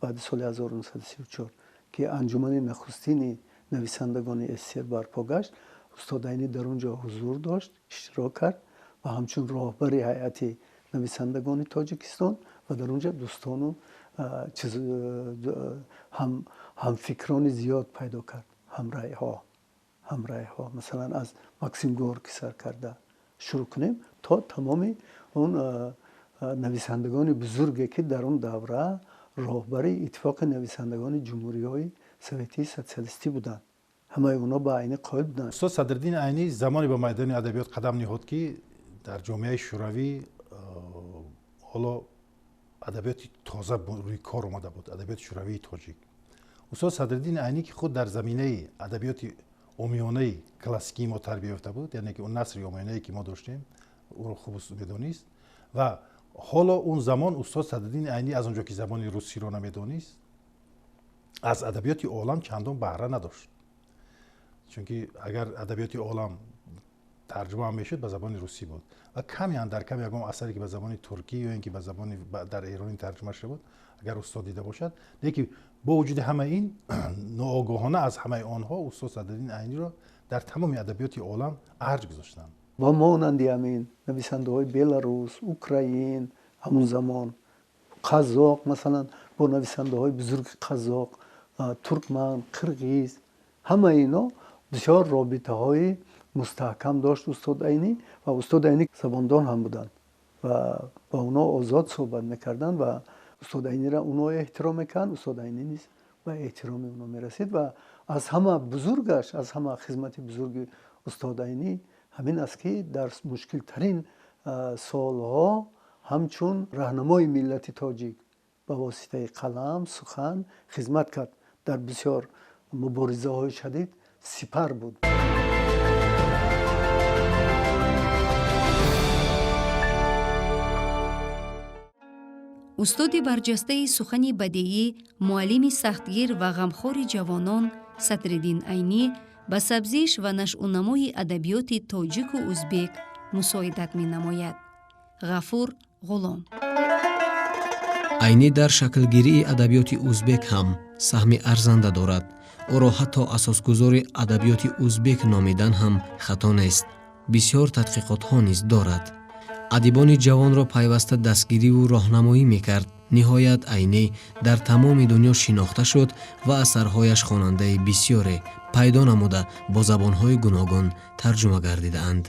баъди соли 1934 ки анҷумани нахустини нависандагони СССР барпо гашт, устод Айнӣ дар он ҷо ҳузур дошт, иштирок кард ва ҳамчун роҳбари ҳайати нависандагони Тоҷикистон ва дар он ҷо дӯстону ҳамфикрони зиёд пайдо кард, ҳамрайҳо, масалан аз Максим Горкий сар карда шурӯъ кунем то тамоми он нависандагони бузурге, ки дар он давра роҳбари иттифоқи нависандагони ҷумҳуриҳои советии социалистӣ буданд. Ҳамаи онҳо ба Айнӣ қоил буданд. Устод Садриддин Айнӣ замоне ба майдони адабиёт қадам ниҳод, ки дар ҷомеаи шӯравӣ ҳоло адабиёти тоза рӯи кор омада буд, адабиёти шӯравии тоҷик. Устод Садриддин Айнӣ, ки худ дар заминаи адабиёти омиёнаи классикии мо тарбия ёфта буд, яъне ки он насри омиёнае, ки мо доштем, ӯро хуб медонист ва ҳоло он замон устод Садриддин Айнӣ аз он ҷо ки забони русиро намедонист, аз адабиёти олам чандон баҳра надошт, чунки агар адабиёти олам тарҷума ҳам мешуд, ба забони русӣ буд ва каме андар кам ягон асаре, ки ба забони туркӣ ё ин ки ба забони дар эронӣ тарҷума шуда буд, агар устод дида бошад. Лекин бо вуҷуди ҳама ин, ноогоҳона аз ҳамаи онҳо устод Садриддин Айниро дар тамоми адабиёти олам арҷ гузоштанд. Ва монанди ҳамин нависандаҳои беларус, украин, ҳамун замон қазоқ, масалан бо нависандаҳои бузурги қазоқ, туркман, қирғиз, ҳамаи ино бисёр робитаҳои мустаҳкам дошт устод Айнӣ. Ва устод Айнӣ забондон ҳам буданд ва ба онҳо озод суҳбат мекарданд ва устод Айниро онҳо эҳтиром мекарданд, устод Айнӣ низ ба эҳтироми онҳо мерасид. Ва аз ҳама бузургаш, аз ҳама хизмати бузурги устод Айнӣ ҳамин аст, ки дар мушкилтарин солҳо ҳамчун раҳнамои миллати тоҷик ба воситаи қалам, сухан хизмат кард. Дар бисёр муборизаҳои шадид сипар буд. Устоди барҷастаи сухани бадеӣ, муаллими сахтгир ва ғамхори ҷавонон Садриддин Айнӣ ба сабзиш ва нашъунамои адабиёти тоҷику узбек мусоидат менамояд. Ғафур Ғулом. Айнӣ дар шаклгирии адабиёти узбек ҳам саҳми арзанда дорад. Ӯро ҳатто асосгузори адабиёти узбек номидан ҳам хато нест. Бисёр тадқиқотҳо низ дорад. Адибони ҷавонро пайваста дастгириву роҳнамоӣ мекард. Ниҳоят Айнӣ дар тамоми дунё шинохта шуд ва асарҳояш хонандаи бисёре пайдо намуда, бо забонҳои гуногун тарҷума гардидаанд.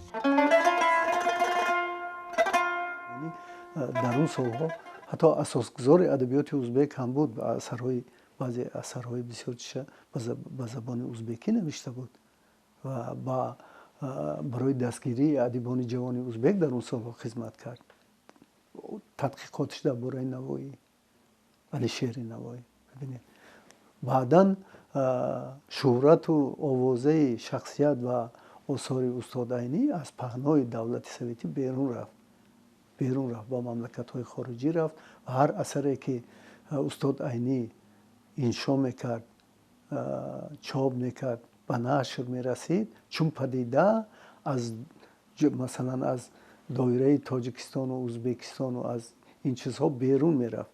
Дар он солҳо ҳатто асосгузори адабиёти узбек ҳам буд. Асарҳои баъзе асарҳои бисёр чиша ба забони узбекӣ навишта буд ва барои дастгирии адибони ҷавони узбек дар он солҳо хизмат кард. Тадқиқотиш дар бораи Навоӣ, Алишери Навоӣ. Бибинед, баъдан шӯҳрату овозаи шахсият ва осори устод Айнӣ аз паҳнои давлати советӣ берун рафт, берун рафт, ба мамлакатҳои хориҷӣ рафт ва ҳар асаре, ки устод Айнӣ иншо мекард, чоп мекард, ба нашр мерасид, чун падида аз масалан аз Доираи Тоҷикистону Ӯзбекистону аз ин чизҳо берун мерафт.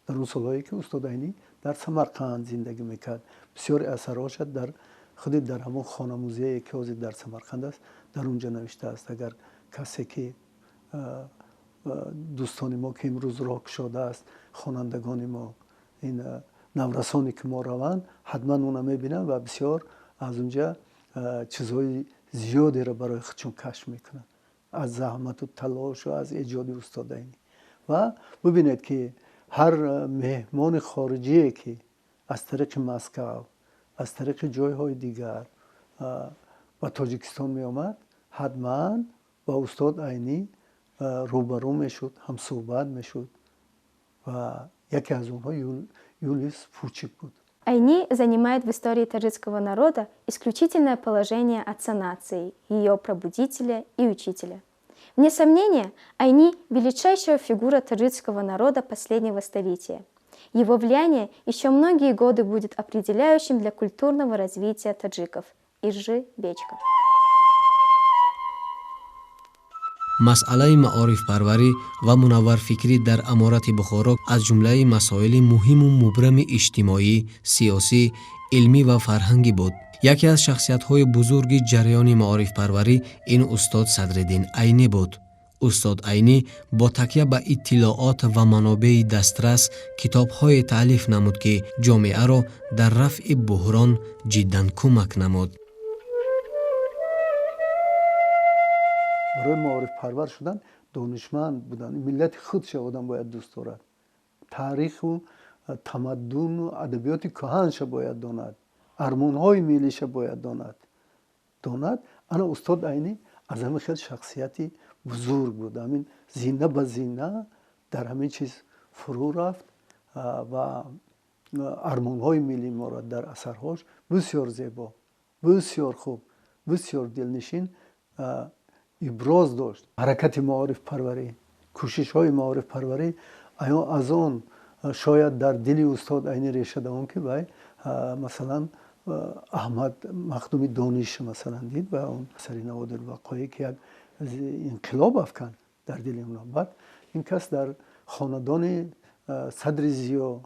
Дар он солҳое ки устод Айнӣ дар Самарқанд зиндагӣ мекард, бисёри асарҳоша дар худи дар ҳамон хона-музее ки ҳозир дар Самарқанд аст, дар он ҷо навиштааст. Агар касе ки дӯстони мо ки имрӯз роҳ кушодааст, хонандагони мо, ин наврасоне ки мо раванд, ҳатман уна мебинанд ва бисёр аз он ҷа чизҳои зиёдеро барои худшон кашф мекунанд аз заҳмату талошу аз эҷоди устод Айнӣ. Ва бибинед ки ҳар меҳмони хориҷие ки аз тариқи Москав, аз тариқи ҷойҳои дигар ба Тоҷикистон меомад, ҳатман ба устод Айнӣ рӯбарӯ мешуд, ҳамсӯҳбат мешуд ва яке аз онҳо Юлиус Фучик буд. Айни занимает в истории таджикского народа исключительное положение отца нации, ее пробудителя и учителя. Вне сомнения, Айни – величайшая фигура таджикского народа последнего столетия. Его влияние еще многие годы будет определяющим для культурного развития таджиков. Иржи Бечка. Масъалаи маорифпарварӣ ва мунавварфикрӣ дар Аморати Бухоро аз ҷумлаи масоили муҳиму мубрами иҷтимоӣ, сиёсӣ, илмӣ ва фарҳангӣ буд. Яке аз шахсиятҳои бузурги ҷараёни маорифпарварӣ ин устод Садриддин Айнӣ буд. Устод Айнӣ бо такя ба иттилоот ва манобеи дастрас китобҳое таълиф намуд, ки ҷомеаро дар рафъи буҳрон ҷиддан кӯмак намуд. Барои маорифпарвар шудан донишманд будан, миллати худша одам бояд дӯст дорад, таъриху тамаддуну адабиёти кӯҳанша бояд донад, армонҳои миллиша бояд донад. Ана устод Айнӣ аз ҳамин хел шахсияти бузург буд. Ҳамин зина ба зина дар ҳамин чиз фурӯ рафт ва армонҳои миллии моро дар асарҳош бисёр зебо, бисёр хуб, бисёр дилнишин иброз дошт. Ҳаракати маорифпарварӣ, кӯшишҳои маорифпарварӣ аз он шояд дар дили устод Айнӣ реша давон, ки вай масалан Аҳмад Махдуми Дониш масалан дид ва он асари Наводирвақоӣ ки як инқилоб афканд дар дили онҳо. Баъд ин кас дар хонадони Садри Зиё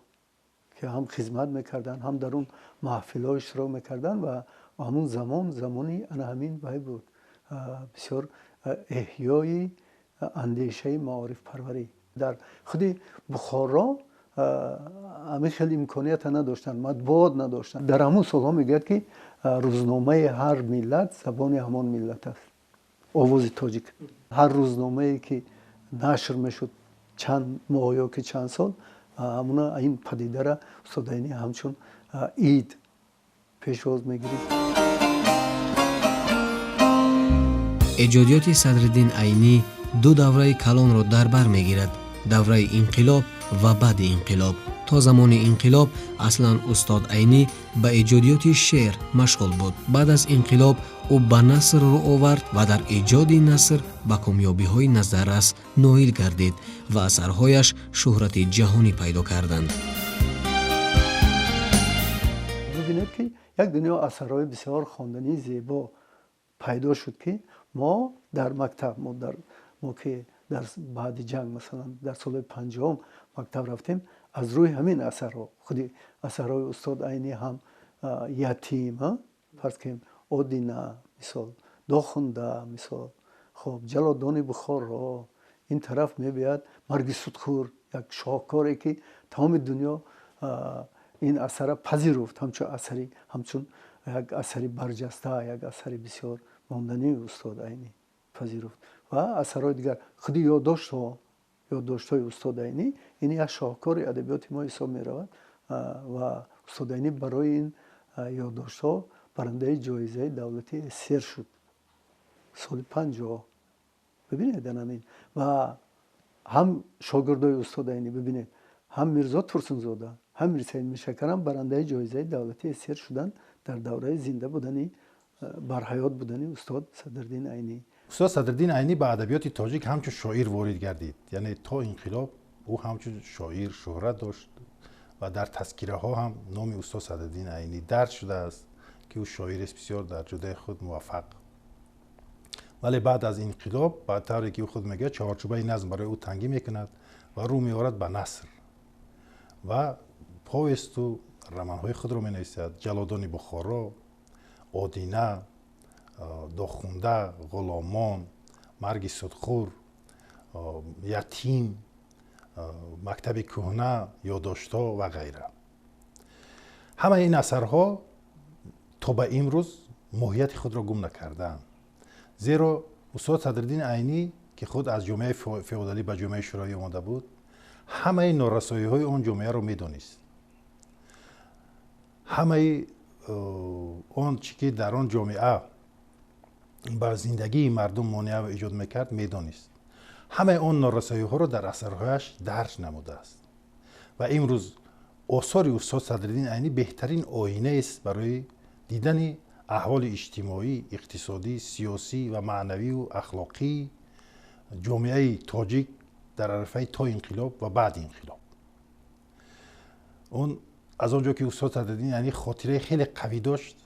ки ҳам хизмат мекарданд, ҳам дар он маҳфилҳо иштирок мекарданд ва ҳамун замон замони ана ҳамин вай буд, бисёр эҳёи андешаи маорифпарварӣ. Дар худи Бухоро ҳамин хел имконията надоштанд, матбуот надоштанд. Дар ҳамун солҳо мегӯяд ки рӯзномаи ҳар миллат забони ҳамон миллат аст. Овози тоҷик. Ҳар рӯзномае ки нашр мешуд чанд моҳ ё ки чанд сол, ҳамуна ин падидара устод Айнӣ ҳамчун ид пешвоз мегирифт. Эҷодиёти Садриддин Айнӣ ду давраи калонро дар бар мегирад: давраи инқилоб ва баъди инқилоб. То замони инқилоб аслан устод Айнӣ ба эҷодиёти шеър машғул буд. Баъд аз инқилоб ӯ ба наср рӯ овард ва дар эҷоди наср ба комёбиҳои назаррас ноил гардид ва асарҳояш шӯҳрати ҷаҳонӣ пайдо карданд. Бибинед ки як дунё асарҳои бисёр хондании зебо пайдо шуд, ки мо дар мактаб, мо ки дар баъди ҷанг масалан дар солҳои 50-ум мактаб рафтем, аз рӯи ҳамин асарҳо, худи асарҳои устод Айнӣ ҳам ятим, фарз кунем Одина мисол, Дохунда мисол, хоб Ҷалодони Бухоро, ин тараф мебиёяд Марги судхӯр, як шоҳкоре ки тамоми дунё ин асарра пазируфт ҳамчун асари, ҳамчун як асари барҷаста, як асари бисёр мондании устод Айнӣ пазируфт. Ва асарҳои дигар, худи ёддоштҳои устод Айнӣ, ин як шоҳкори адабиёти мо ҳисоб меравад ва устод Айнӣ барои ин ёддоштҳо барандаи ҷоизаи давлати СССР шуд соли 50. Бибинед ҳамин. Ва ҳам шогирдои устод Айнӣ бибинед, ҳам Мирзо Турсунзода, ҳам Мирсаид Миршакарам барандаи ҷоизаи давлати СССР шуданд дар давраи зинда будани, барҳаёт будани устод Садриддин Айнӣ. Устод Садриддин Айнӣ ба адабиёти тоҷик ҳамчун шоир ворид гардид. Яъне то инқилоб ӯ ҳамчун шоир шӯҳрат дошт ва дар тазкираҳо ҳам номи устод Садриддин Айнӣ дарҷ шудааст, ки ӯ шоирест бисёр дар ҷодаи худ муваффақ. Вале баъд аз инқилоб, ба тавре ки ӯ худ мегӯяд, чаҳорчӯбаи назм барои ӯ тангӣ мекунад ва рӯ меорад ба наср ва повесту романҳои худро менависад. Ҷалодони Бухоро, Одина, Дохунда, Ғуломон, Марги судхӯр, Ятим, Мактаби кӯҳна, Ёдоштҳо ва ғайра. Ҳамаи ин асарҳо то ба имрӯз моҳияти худро гум накардаанд. Зеро устод Садриддин Айнӣ, ки худ аз ҷомеаи феодалӣ ба ҷомеаи шӯравӣ омода буд, ҳамаи норасоиҳои он ҷомеаро медонист. Ҳамаи он чӣ ки дар он ҷомеа ба зиндагии мардум монеа эҷод мекард, медонист. Ҳамаи он норасоиҳоро дар асарҳояш дарҷ намудааст. Ва имрӯз осори устод Садриддин Айнӣ беҳтарин оинаест барои дидани аҳволи иҷтимоӣ, иқтисодӣ, сиёсӣ ва маънавию ахлоқии ҷомеаи тоҷик дар арафаи то инқилоб ва баъди инқилоб. Он аз он ҷо ки устод Садриддин Айнӣ хотираи хеле қавӣ дошт,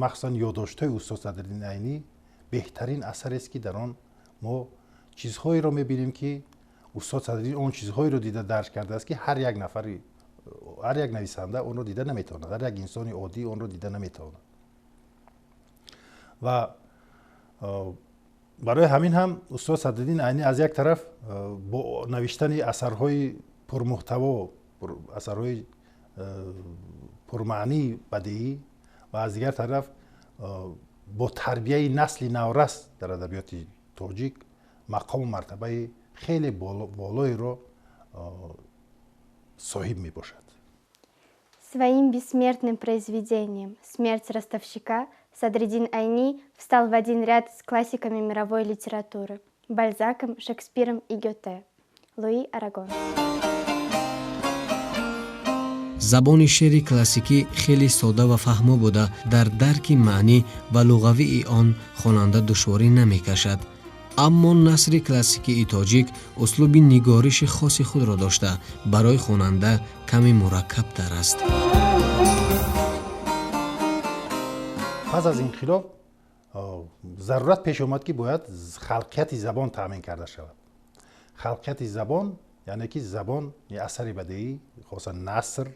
махсусан ёдоштҳои устод Садриддин Айнӣ беҳтарин асарест, ки дар он мо чизҳоеро мебинем, ки устод Садриддин он чизҳоеро дида дарҷ кардааст, ки ҳар як нафари, ҳар як нависанда онро дида наметавонад, ҳар як инсони оддӣ онро дида наметавонад. Ва барои ҳамин ҳам устод Садриддин Айнӣ аз як тараф бо навиштани асарҳои пурмуҳтаво, асарҳои пурмаънии бадеӣ ва аз дигар тараф бо тарбияи насли наврас дар адабиёти тоҷик мақому мартабаи хеле болоеро соҳиб мебошад. Своим бессмертным произведением «Смерть ростовщика» Садриддин Айни встал в один ряд с классиками мировой литературы – Бальзаком, Шекспиром и Гёте. Луи Арагон. Забони шеъри классикӣ хеле сода ва фаҳмо буда, дар дарки маънӣ ва луғавии он хонанда душворӣ намекашад. Аммо насри классикии тоҷик услуби нигориши хоси худро дошта, барои хонанда каме мураккабтар аст. Пас аз инқилоб зарурат пеш омад, ки бояд халқияти забон таъмин карда шавад. Халқияти забон, яъне ки забон асари бадеӣ, хоса наср,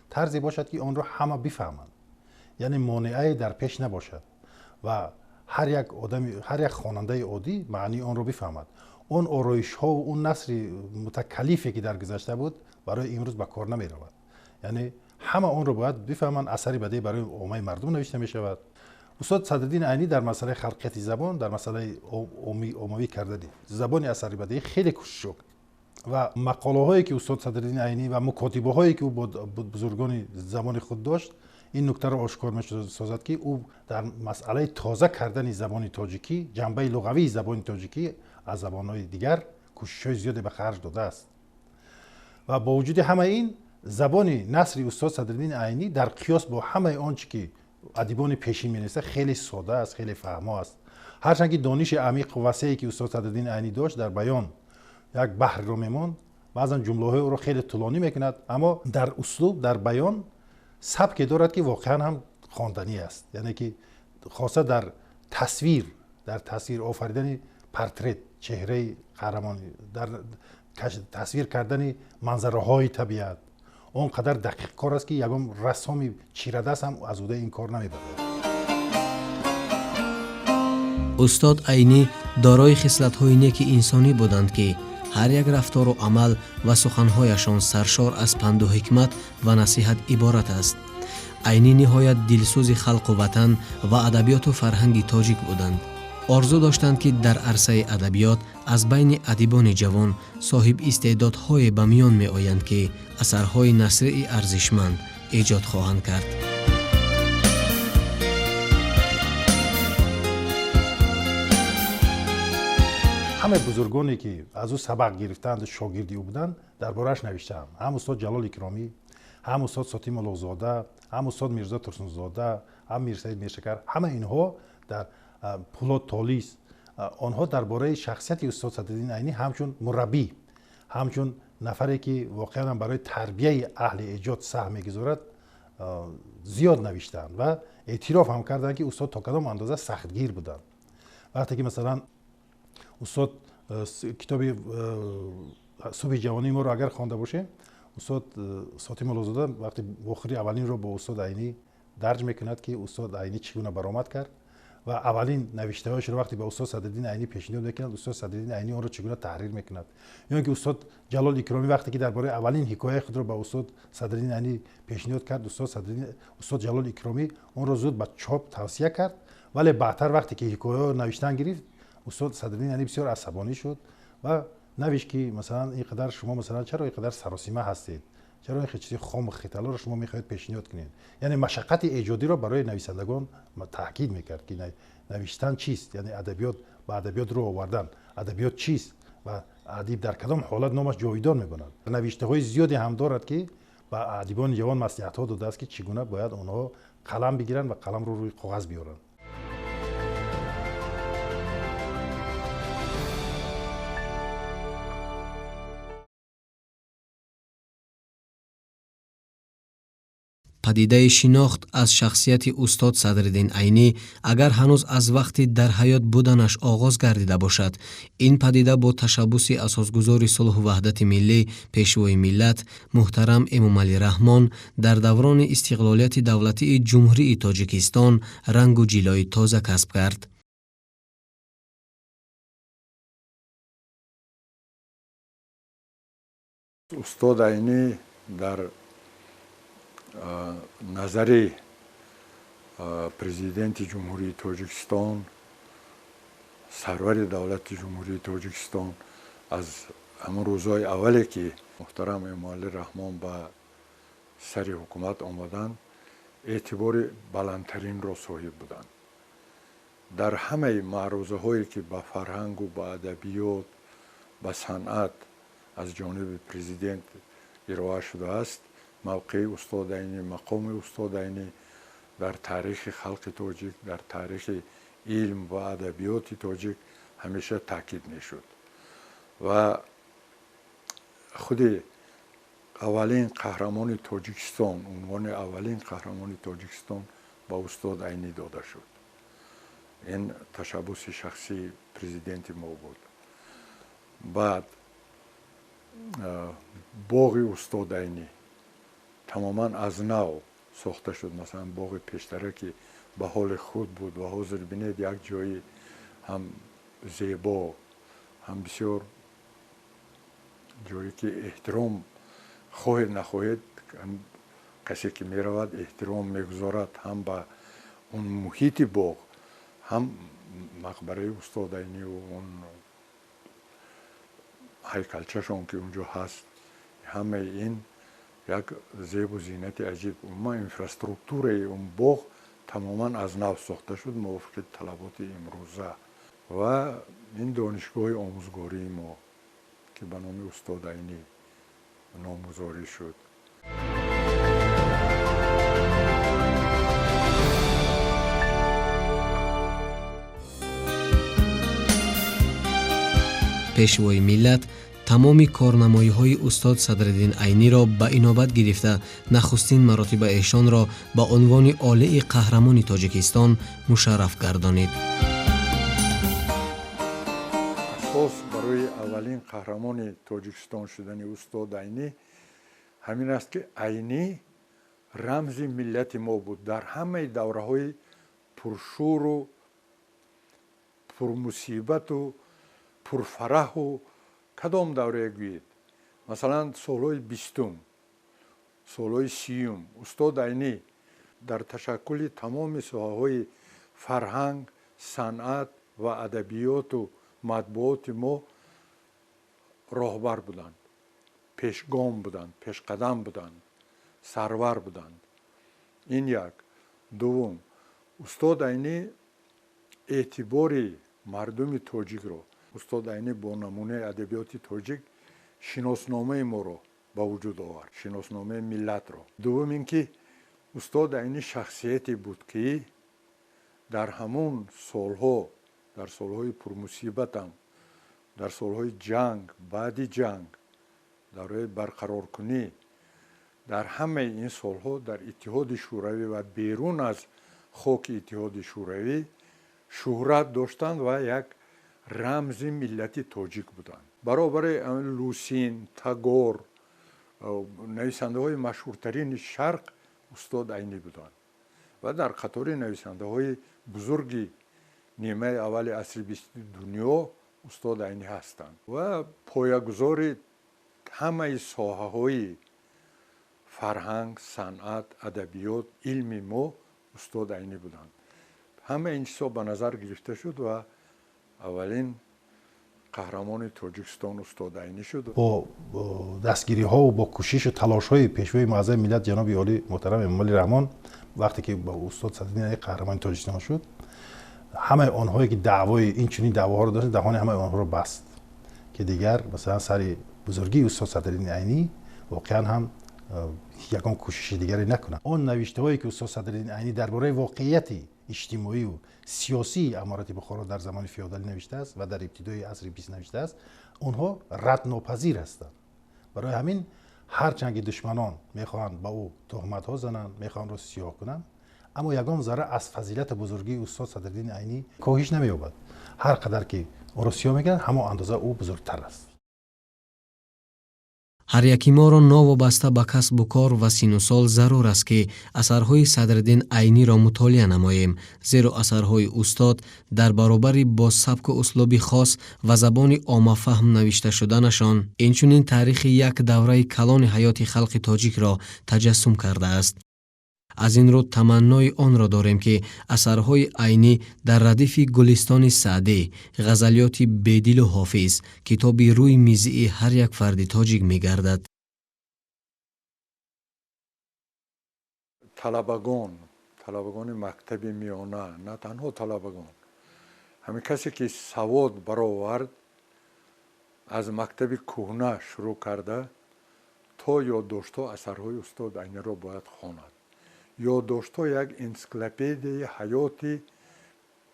тарзе бошад, ки онро ҳама бифаҳманд, яъне монеае дар пеш набошад ва ҳар як одами, ҳар як хонандаи оддӣ маънии онро бифаҳмад. Он ороишҳову он насри мутакаллифе, ки дар гузашта буд, барои имрӯз ба кор намеравад. Яъне ҳама онро бояд бифаҳманд. Асари бадеӣ барои оммаи мардум навишта мешавад. Устод Садриддин Айнӣ дар масъалаи халқияти забон, дар масъалаи оммавӣ кардани забони асари бадеӣ хеле кӯшиш кард ва мақолаҳое, ки устод Садриддин Айнӣ ва мукотибаҳое, ки ӯ бо бузургони замони худ дошт, ин нуктаро ошкор месозад, ки ӯ дар масъалаи тоза кардани забони тоҷикӣ, ҷанбаи луғавии забони тоҷикӣ аз забонҳои дигар кӯшишҳои зиёде ба харҷ додааст. Ва бо вуҷуди ҳамаи ин, забони насри устод Садриддин Айнӣ дар қиёс бо ҳамаи он чӣ ки адибони пешин менависад, хеле сода аст, хеле фаҳмо аст. Ҳарчанд ки дониши амиқу васее, ки устод Садриддин Айнӣ дошт, дар баён як баҳрро мемонд, баъзан ҷумлаҳои ӯро хеле тӯлонӣ мекунад, аммо дар услуб, дар баён сабке дорад, ки воқеан ҳам хонданӣ аст. Яъне ки хоса дар тасвир офаридани портрет, чеҳраи қаҳрамонӣ, дар тасвир кардани манзараҳои табиат он қадар дақиқкор аст, ки ягон рассоми чирадаст ҳам аз ӯҳдаи ин кор намебарад. Устод Айнӣ дорои хислатҳои неки инсонӣ буданд, ки ҳар як рафтору амал ва суханҳояшон саршор аз панду ҳикмат ва насиҳат иборат аст. Айнӣ ниҳоят дилсӯзи халқу ватан ва адабиёту фарҳанги тоҷик буданд. Орзу доштанд, ки дар арсаи адабиёт аз байни адибони ҷавон соҳиб истеъдодҳое ба миён меоянд, ки асарҳои насрии арзишманд эҷод хоҳанд кард. Ҳамаи бузургоне, ки аз ӯ сабақ гирифтаанду шогирди ӯ буданд, дар борааш навиштаанд. Ҳам устод Ҷалол Икромӣ, ҳам устод Сотим Улуғзода, ҳам устод Мирзо Турсунзода, ҳам Мирсаид Миршакар, ҳама инҳо дар Пулод Толис, онҳо дар бораи шахсияти устод Садриддин Айнӣ ҳамчун мураббӣ, ҳамчун нафаре, ки воқеан барои тарбияи аҳли эҷод саҳм мегузорад, зиёд навиштаанд ва эътироф ҳам карданд, ки устод то кадом андоза сахтгир буданд. Вақте ки масалан устод китоби субҳи ҷавонии моро агар хонда бошем, устод Сотим Муллозода вақти вохӯрии аввалинро бо устод Айнӣ дарҷ мекунад, ки устод Айнӣ чӣ гуна баромад кард ва аввалин навиштаҳояшро вақте ба устод Садриддин Айнӣ пешниҳод мекунад, устод Садриддин Айнӣ онро чӣ гуна таҳрир мекунад. Ё ин ки устод Ҷалол Икромӣ вақте ки дар бораи аввалин ҳикояи худро ба устод Садриддин Айнӣ пешниҳод кард, устод Ҷалол Икромӣ онро зуд ба чоп тавсия кард, вале баъдтар вақте ки ҳикояҳо навиштан гирифт, устод Садриддин Айнӣ бисёр асабонӣ шуд ва навишт, ки масалан ин қадар шумо масалан чаро ин қадар саросима ҳастед, чаро ин чизи хому хиталоро шумо мехоҳед пешниҳод кунед. Яъне машаққати эҷодиро барои нависандагон таъкид мекард, ки навиштан чист, яъне адабиёт ба адабиёт рӯ овардан, адабиёт чист ва адиб дар кадом ҳолат номаш ҷовидон мемонад. Навиштаҳои зиёде ҳам дорад, ки ба адибони ҷавон маслиҳатҳо додааст, ки чӣ гуна бояд онҳо қалам бигиранд ва қаламро рӯи коғаз биёранд. Падидаи шинохт аз шахсияти устод Садриддин Айнӣ агар ҳанӯз аз вақти дар ҳаёт буданаш оғоз гардида бошад, ин падида бо ташаббуси асосгузори сулҳу ваҳдати миллӣ, пешвои миллат муҳтарам Эмомалӣ Раҳмон дар даврони истиқлолияти давлатии Ҷумҳурии Тоҷикистон рангу ҷилои тоза касб кард. Устод Айнӣ дар назари президенти Ҷумҳурии Тоҷикистон, сарвари давлати Ҷумҳурии Тоҷикистон аз ҳамон рӯзҳои аввале, ки муҳтарам Эмомалӣ Раҳмон ба сари ҳукумат омаданд, эътибори баландтаринро соҳиб буданд. Дар ҳамаи маърузаҳое, ки ба фарҳангу ба адабиёт, ба санъат аз ҷониби президент ироа шудааст, мавқеи устод Айнӣ, мақоми устод Айнӣ дар таърихи халқи тоҷик, дар таърихи илм ва адабиёти тоҷик ҳамеша таъкид мешуд. Ва худи аввалин қаҳрамони Тоҷикистон, унвони аввалин қаҳрамони Тоҷикистон ба устод Айнӣ дода шуд. Ин ташаббуси шахсии президенти мо буд. Баъд боғи устод Айнӣ тамоман аз нав сохта шуд. Масалан, боғи пештара, ки ба ҳоли худ буд ва ҳозир бинед, як ҷои ҳам зебо, ҳам бисёр ҷое, ки эҳтиром хоҳед нахоҳед, касе ки меравад эҳтиром мегузорад ҳам ба он муҳити боғ, ҳам мақбараи устод Айниву он ҳайкалчашон, ки унҷо ҳаст. Ҳамаи ин як зебу зинати аҷиб. Умуман инфраструктураи он боғ тамоман аз нав сохта шуд мувофиқи талаботи имрӯза. Ва ин донишгоҳи омӯзгории мо, ки ба номи устод Айнӣ номгузорӣ шуд. Пешвои миллат тамоми корнамоиҳои устод Садриддин Айниро ба инобат гирифта, нахустин маротиба эшонро ба унвони олии қаҳрамони Тоҷикистон мушарраф гардонид. Асос барои аввалин қаҳрамони Тоҷикистон шудани устод Айнӣ ҳамин аст, ки Айнӣ рамзи миллати мо буд дар ҳамаи давраҳои пуршӯру пурмусибату пурфараҳу кадом даврае гӯед. Масалан, солҳои 20-ум, солҳои 30-ум устод Айнӣ дар ташаккули тамоми соҳаҳои фарҳанг, санъат ва адабиёту матбуоти мо роҳбар буданд, пешгом буданд, пешқадам буданд, сарвар буданд. Ин як. Дуввум, устод Айнӣ эътибори мардуми тоҷикро, устод Айнӣ бо намунаи адабиёти тоҷик шиносномаи моро ба вуҷуд овард, шиносномаи миллатро. Дуввум ин ки устод Айнӣ шахсияте буд, ки дар ҳамон солҳо, дар солҳои пурмусибатам, дар солҳои ҷанг, баъди ҷанг, давраи барқароркунӣ, дар ҳамаи ин солҳо дар Иттиҳоди Шӯравӣ ва берун аз хоки Иттиҳоди Шӯравӣ Шӯҳрат доштанд ва як рамзи миллати тоҷик буданд. Баробари Лусин, Тагор, нависандаҳои машҳуртарини Шарқ устод Айнӣ буданд ва дар қатори нависандаҳои бузурги нимаи аввали асри бисти дунё устод Айнӣ ҳастанд ва поягузори ҳамаи соҳаҳои фарҳанг, санъат, адабиёт, илми мо устод Айнӣ буданд. Ҳама ин чизҳо ба назар гирифта шуд ва аввалин қаҳрамони Тоҷикистон устод Айнӣ шуд. Бо дастгириҳову бо кӯшишу талошҳои пешвои муаззами миллат ҷаноби олӣ муҳтарам Эмомалӣ Раҳмон, вақте ки устод Садриддин Айнӣ қаҳрамони Тоҷикистон шуд, ҳамаи онҳое ки даъвои ин чунин даъвоҳоро доштанд, даҳони ҳамаи онҳоро баст, ки дигар масалан сари бузургии устод Садриддин Айнӣ воқеан ҳам ягон кӯшиши дигаре накунанд. Он навиштаҳое ки устод Садриддин Айнӣ дар бораи воқеияти иҷтимоию сиёсии аморати Бухоро дар замони феодалӣ навиштааст ва дар ибтидои асри бист навиштааст, онҳо раднопазир ҳастанд. Барои ҳамин ҳарчанд ки душманон мехоҳанд ба ӯ туҳматҳо зананд, мехоҳанд ро сиёҳ кунанд, аммо ягон зарра аз фазилату бузургии устод Садриддин Айнӣ коҳиш намеёбад. Ҳар қадар ки ӯро сиёҳ мекунанд, ҳамон андоза ӯ бузургтар аст. Ҳар яки моро новобаста ба касбу кор ва сину сол зарур аст, ки асарҳои Садриддин Айниро мутолиа намоем, зеро асарҳои устод дар баробари бо сабку услуби хос ва забони оммафаҳм навишта шуданашон, инчунин таърихи як давраи калони ҳаёти халқи тоҷикро таҷассум кардааст. Аз ин рӯ таманнои онро дорем, ки асарҳои Айнӣ дар радифи Гулистони Саъдӣ, ғазалиёти Бедилу Ҳофиз, китоби рӯи мизии ҳар як фарди тоҷик мегардад. Талабагони мактаби миёна, на танҳо талабагон, ҳамин касе ки савод баровард, аз мактаби кӯҳна шурӯъ карда то ёддоштҳо асарҳои устод Айниро бояд хонад. Ёддоштҳо як энсиклопедияи ҳаёти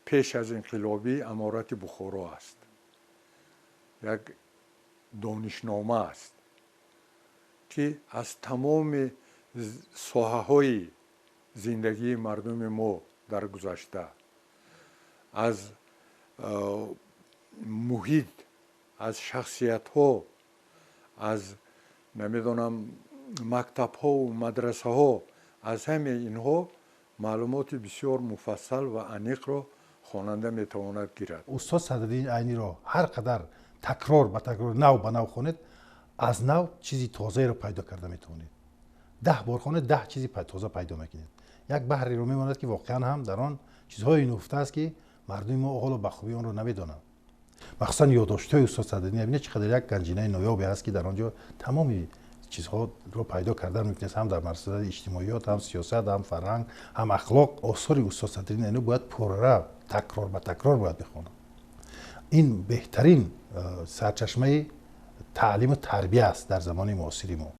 пеш аз инқилобии аморати Бухоро аст, як донишнома аст, ки аз тамоми соҳаҳои зиндагии мардуми мо дар гузашта, аз муҳит, аз шахсиятҳо, аз намедонам мактабҳову мадрасаҳо, аз ҳамаи инҳо маълумоти бисёр муфассал ва аниқро хонанда метавонад гирад. Устод Садриддин Айниро ҳар қадар такрор ба такрор, нав ба нав хонед, аз нав чизи тозаеро пайдо карда метавонед. 10 бор хонед, 10 чизи тоза пайдо мекунед. Як баҳреро мемонад, ки воқеан ҳам дар он чизҳое нуҳуфта аст, ки мардуми мо ҳоло ба хубӣ онро намедонанд. Махсусан ёддоштҳои устод Садриддин Айнӣ чӣ қадар як ганҷинаи ноёбе аст, ки дар он ҷо тамоми чизҳоро пайдо кардан мумкин аст, ҳам дар масъалаи иҷтимоиёт, ҳам сиёсат, ҳам фарҳанг, ҳам ахлоқ. Осори устод Садриддин Айнӣ бояд пурра такрор ба такрор бояд бихонад. Ин беҳтарин сарчашмаи таълиму тарбия аст дар замони муосири мо.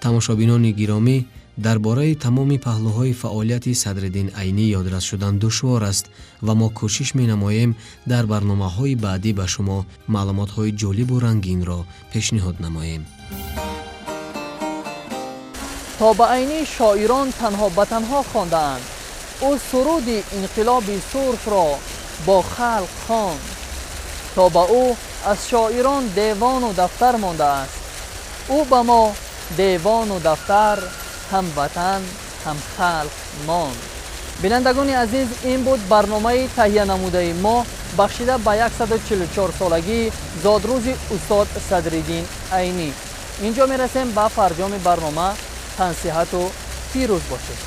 Тамошобинони гиромӣ, дар бораи тамоми паҳлӯҳои фаъолияти Садриддин Айнӣ ёдрас шудан душвор аст ва мо кӯшиш менамоем дар барномаҳои баъдӣ ба шумо маълумотҳои ҷолибу рангинро пешниҳод намоем. То ба Айнӣ шоирон танҳо ба танҳо хондаанд. Ӯ суруди инқилоби сурхро бо халқ хонд. То ба ӯ аз шоирон девону дафтар мондааст. Ӯ ба мо девону дафтар, ҳам ватан, ҳам халқ монд. Бинандагони азиз, ин буд барномаи таҳиянамудаи мо бахшида ба 144 солагии зодрӯзи устод Садриддин Айнӣ. Инҷо мерасем ба фарҷоми барнома. Тансиҳату фирӯз бошед.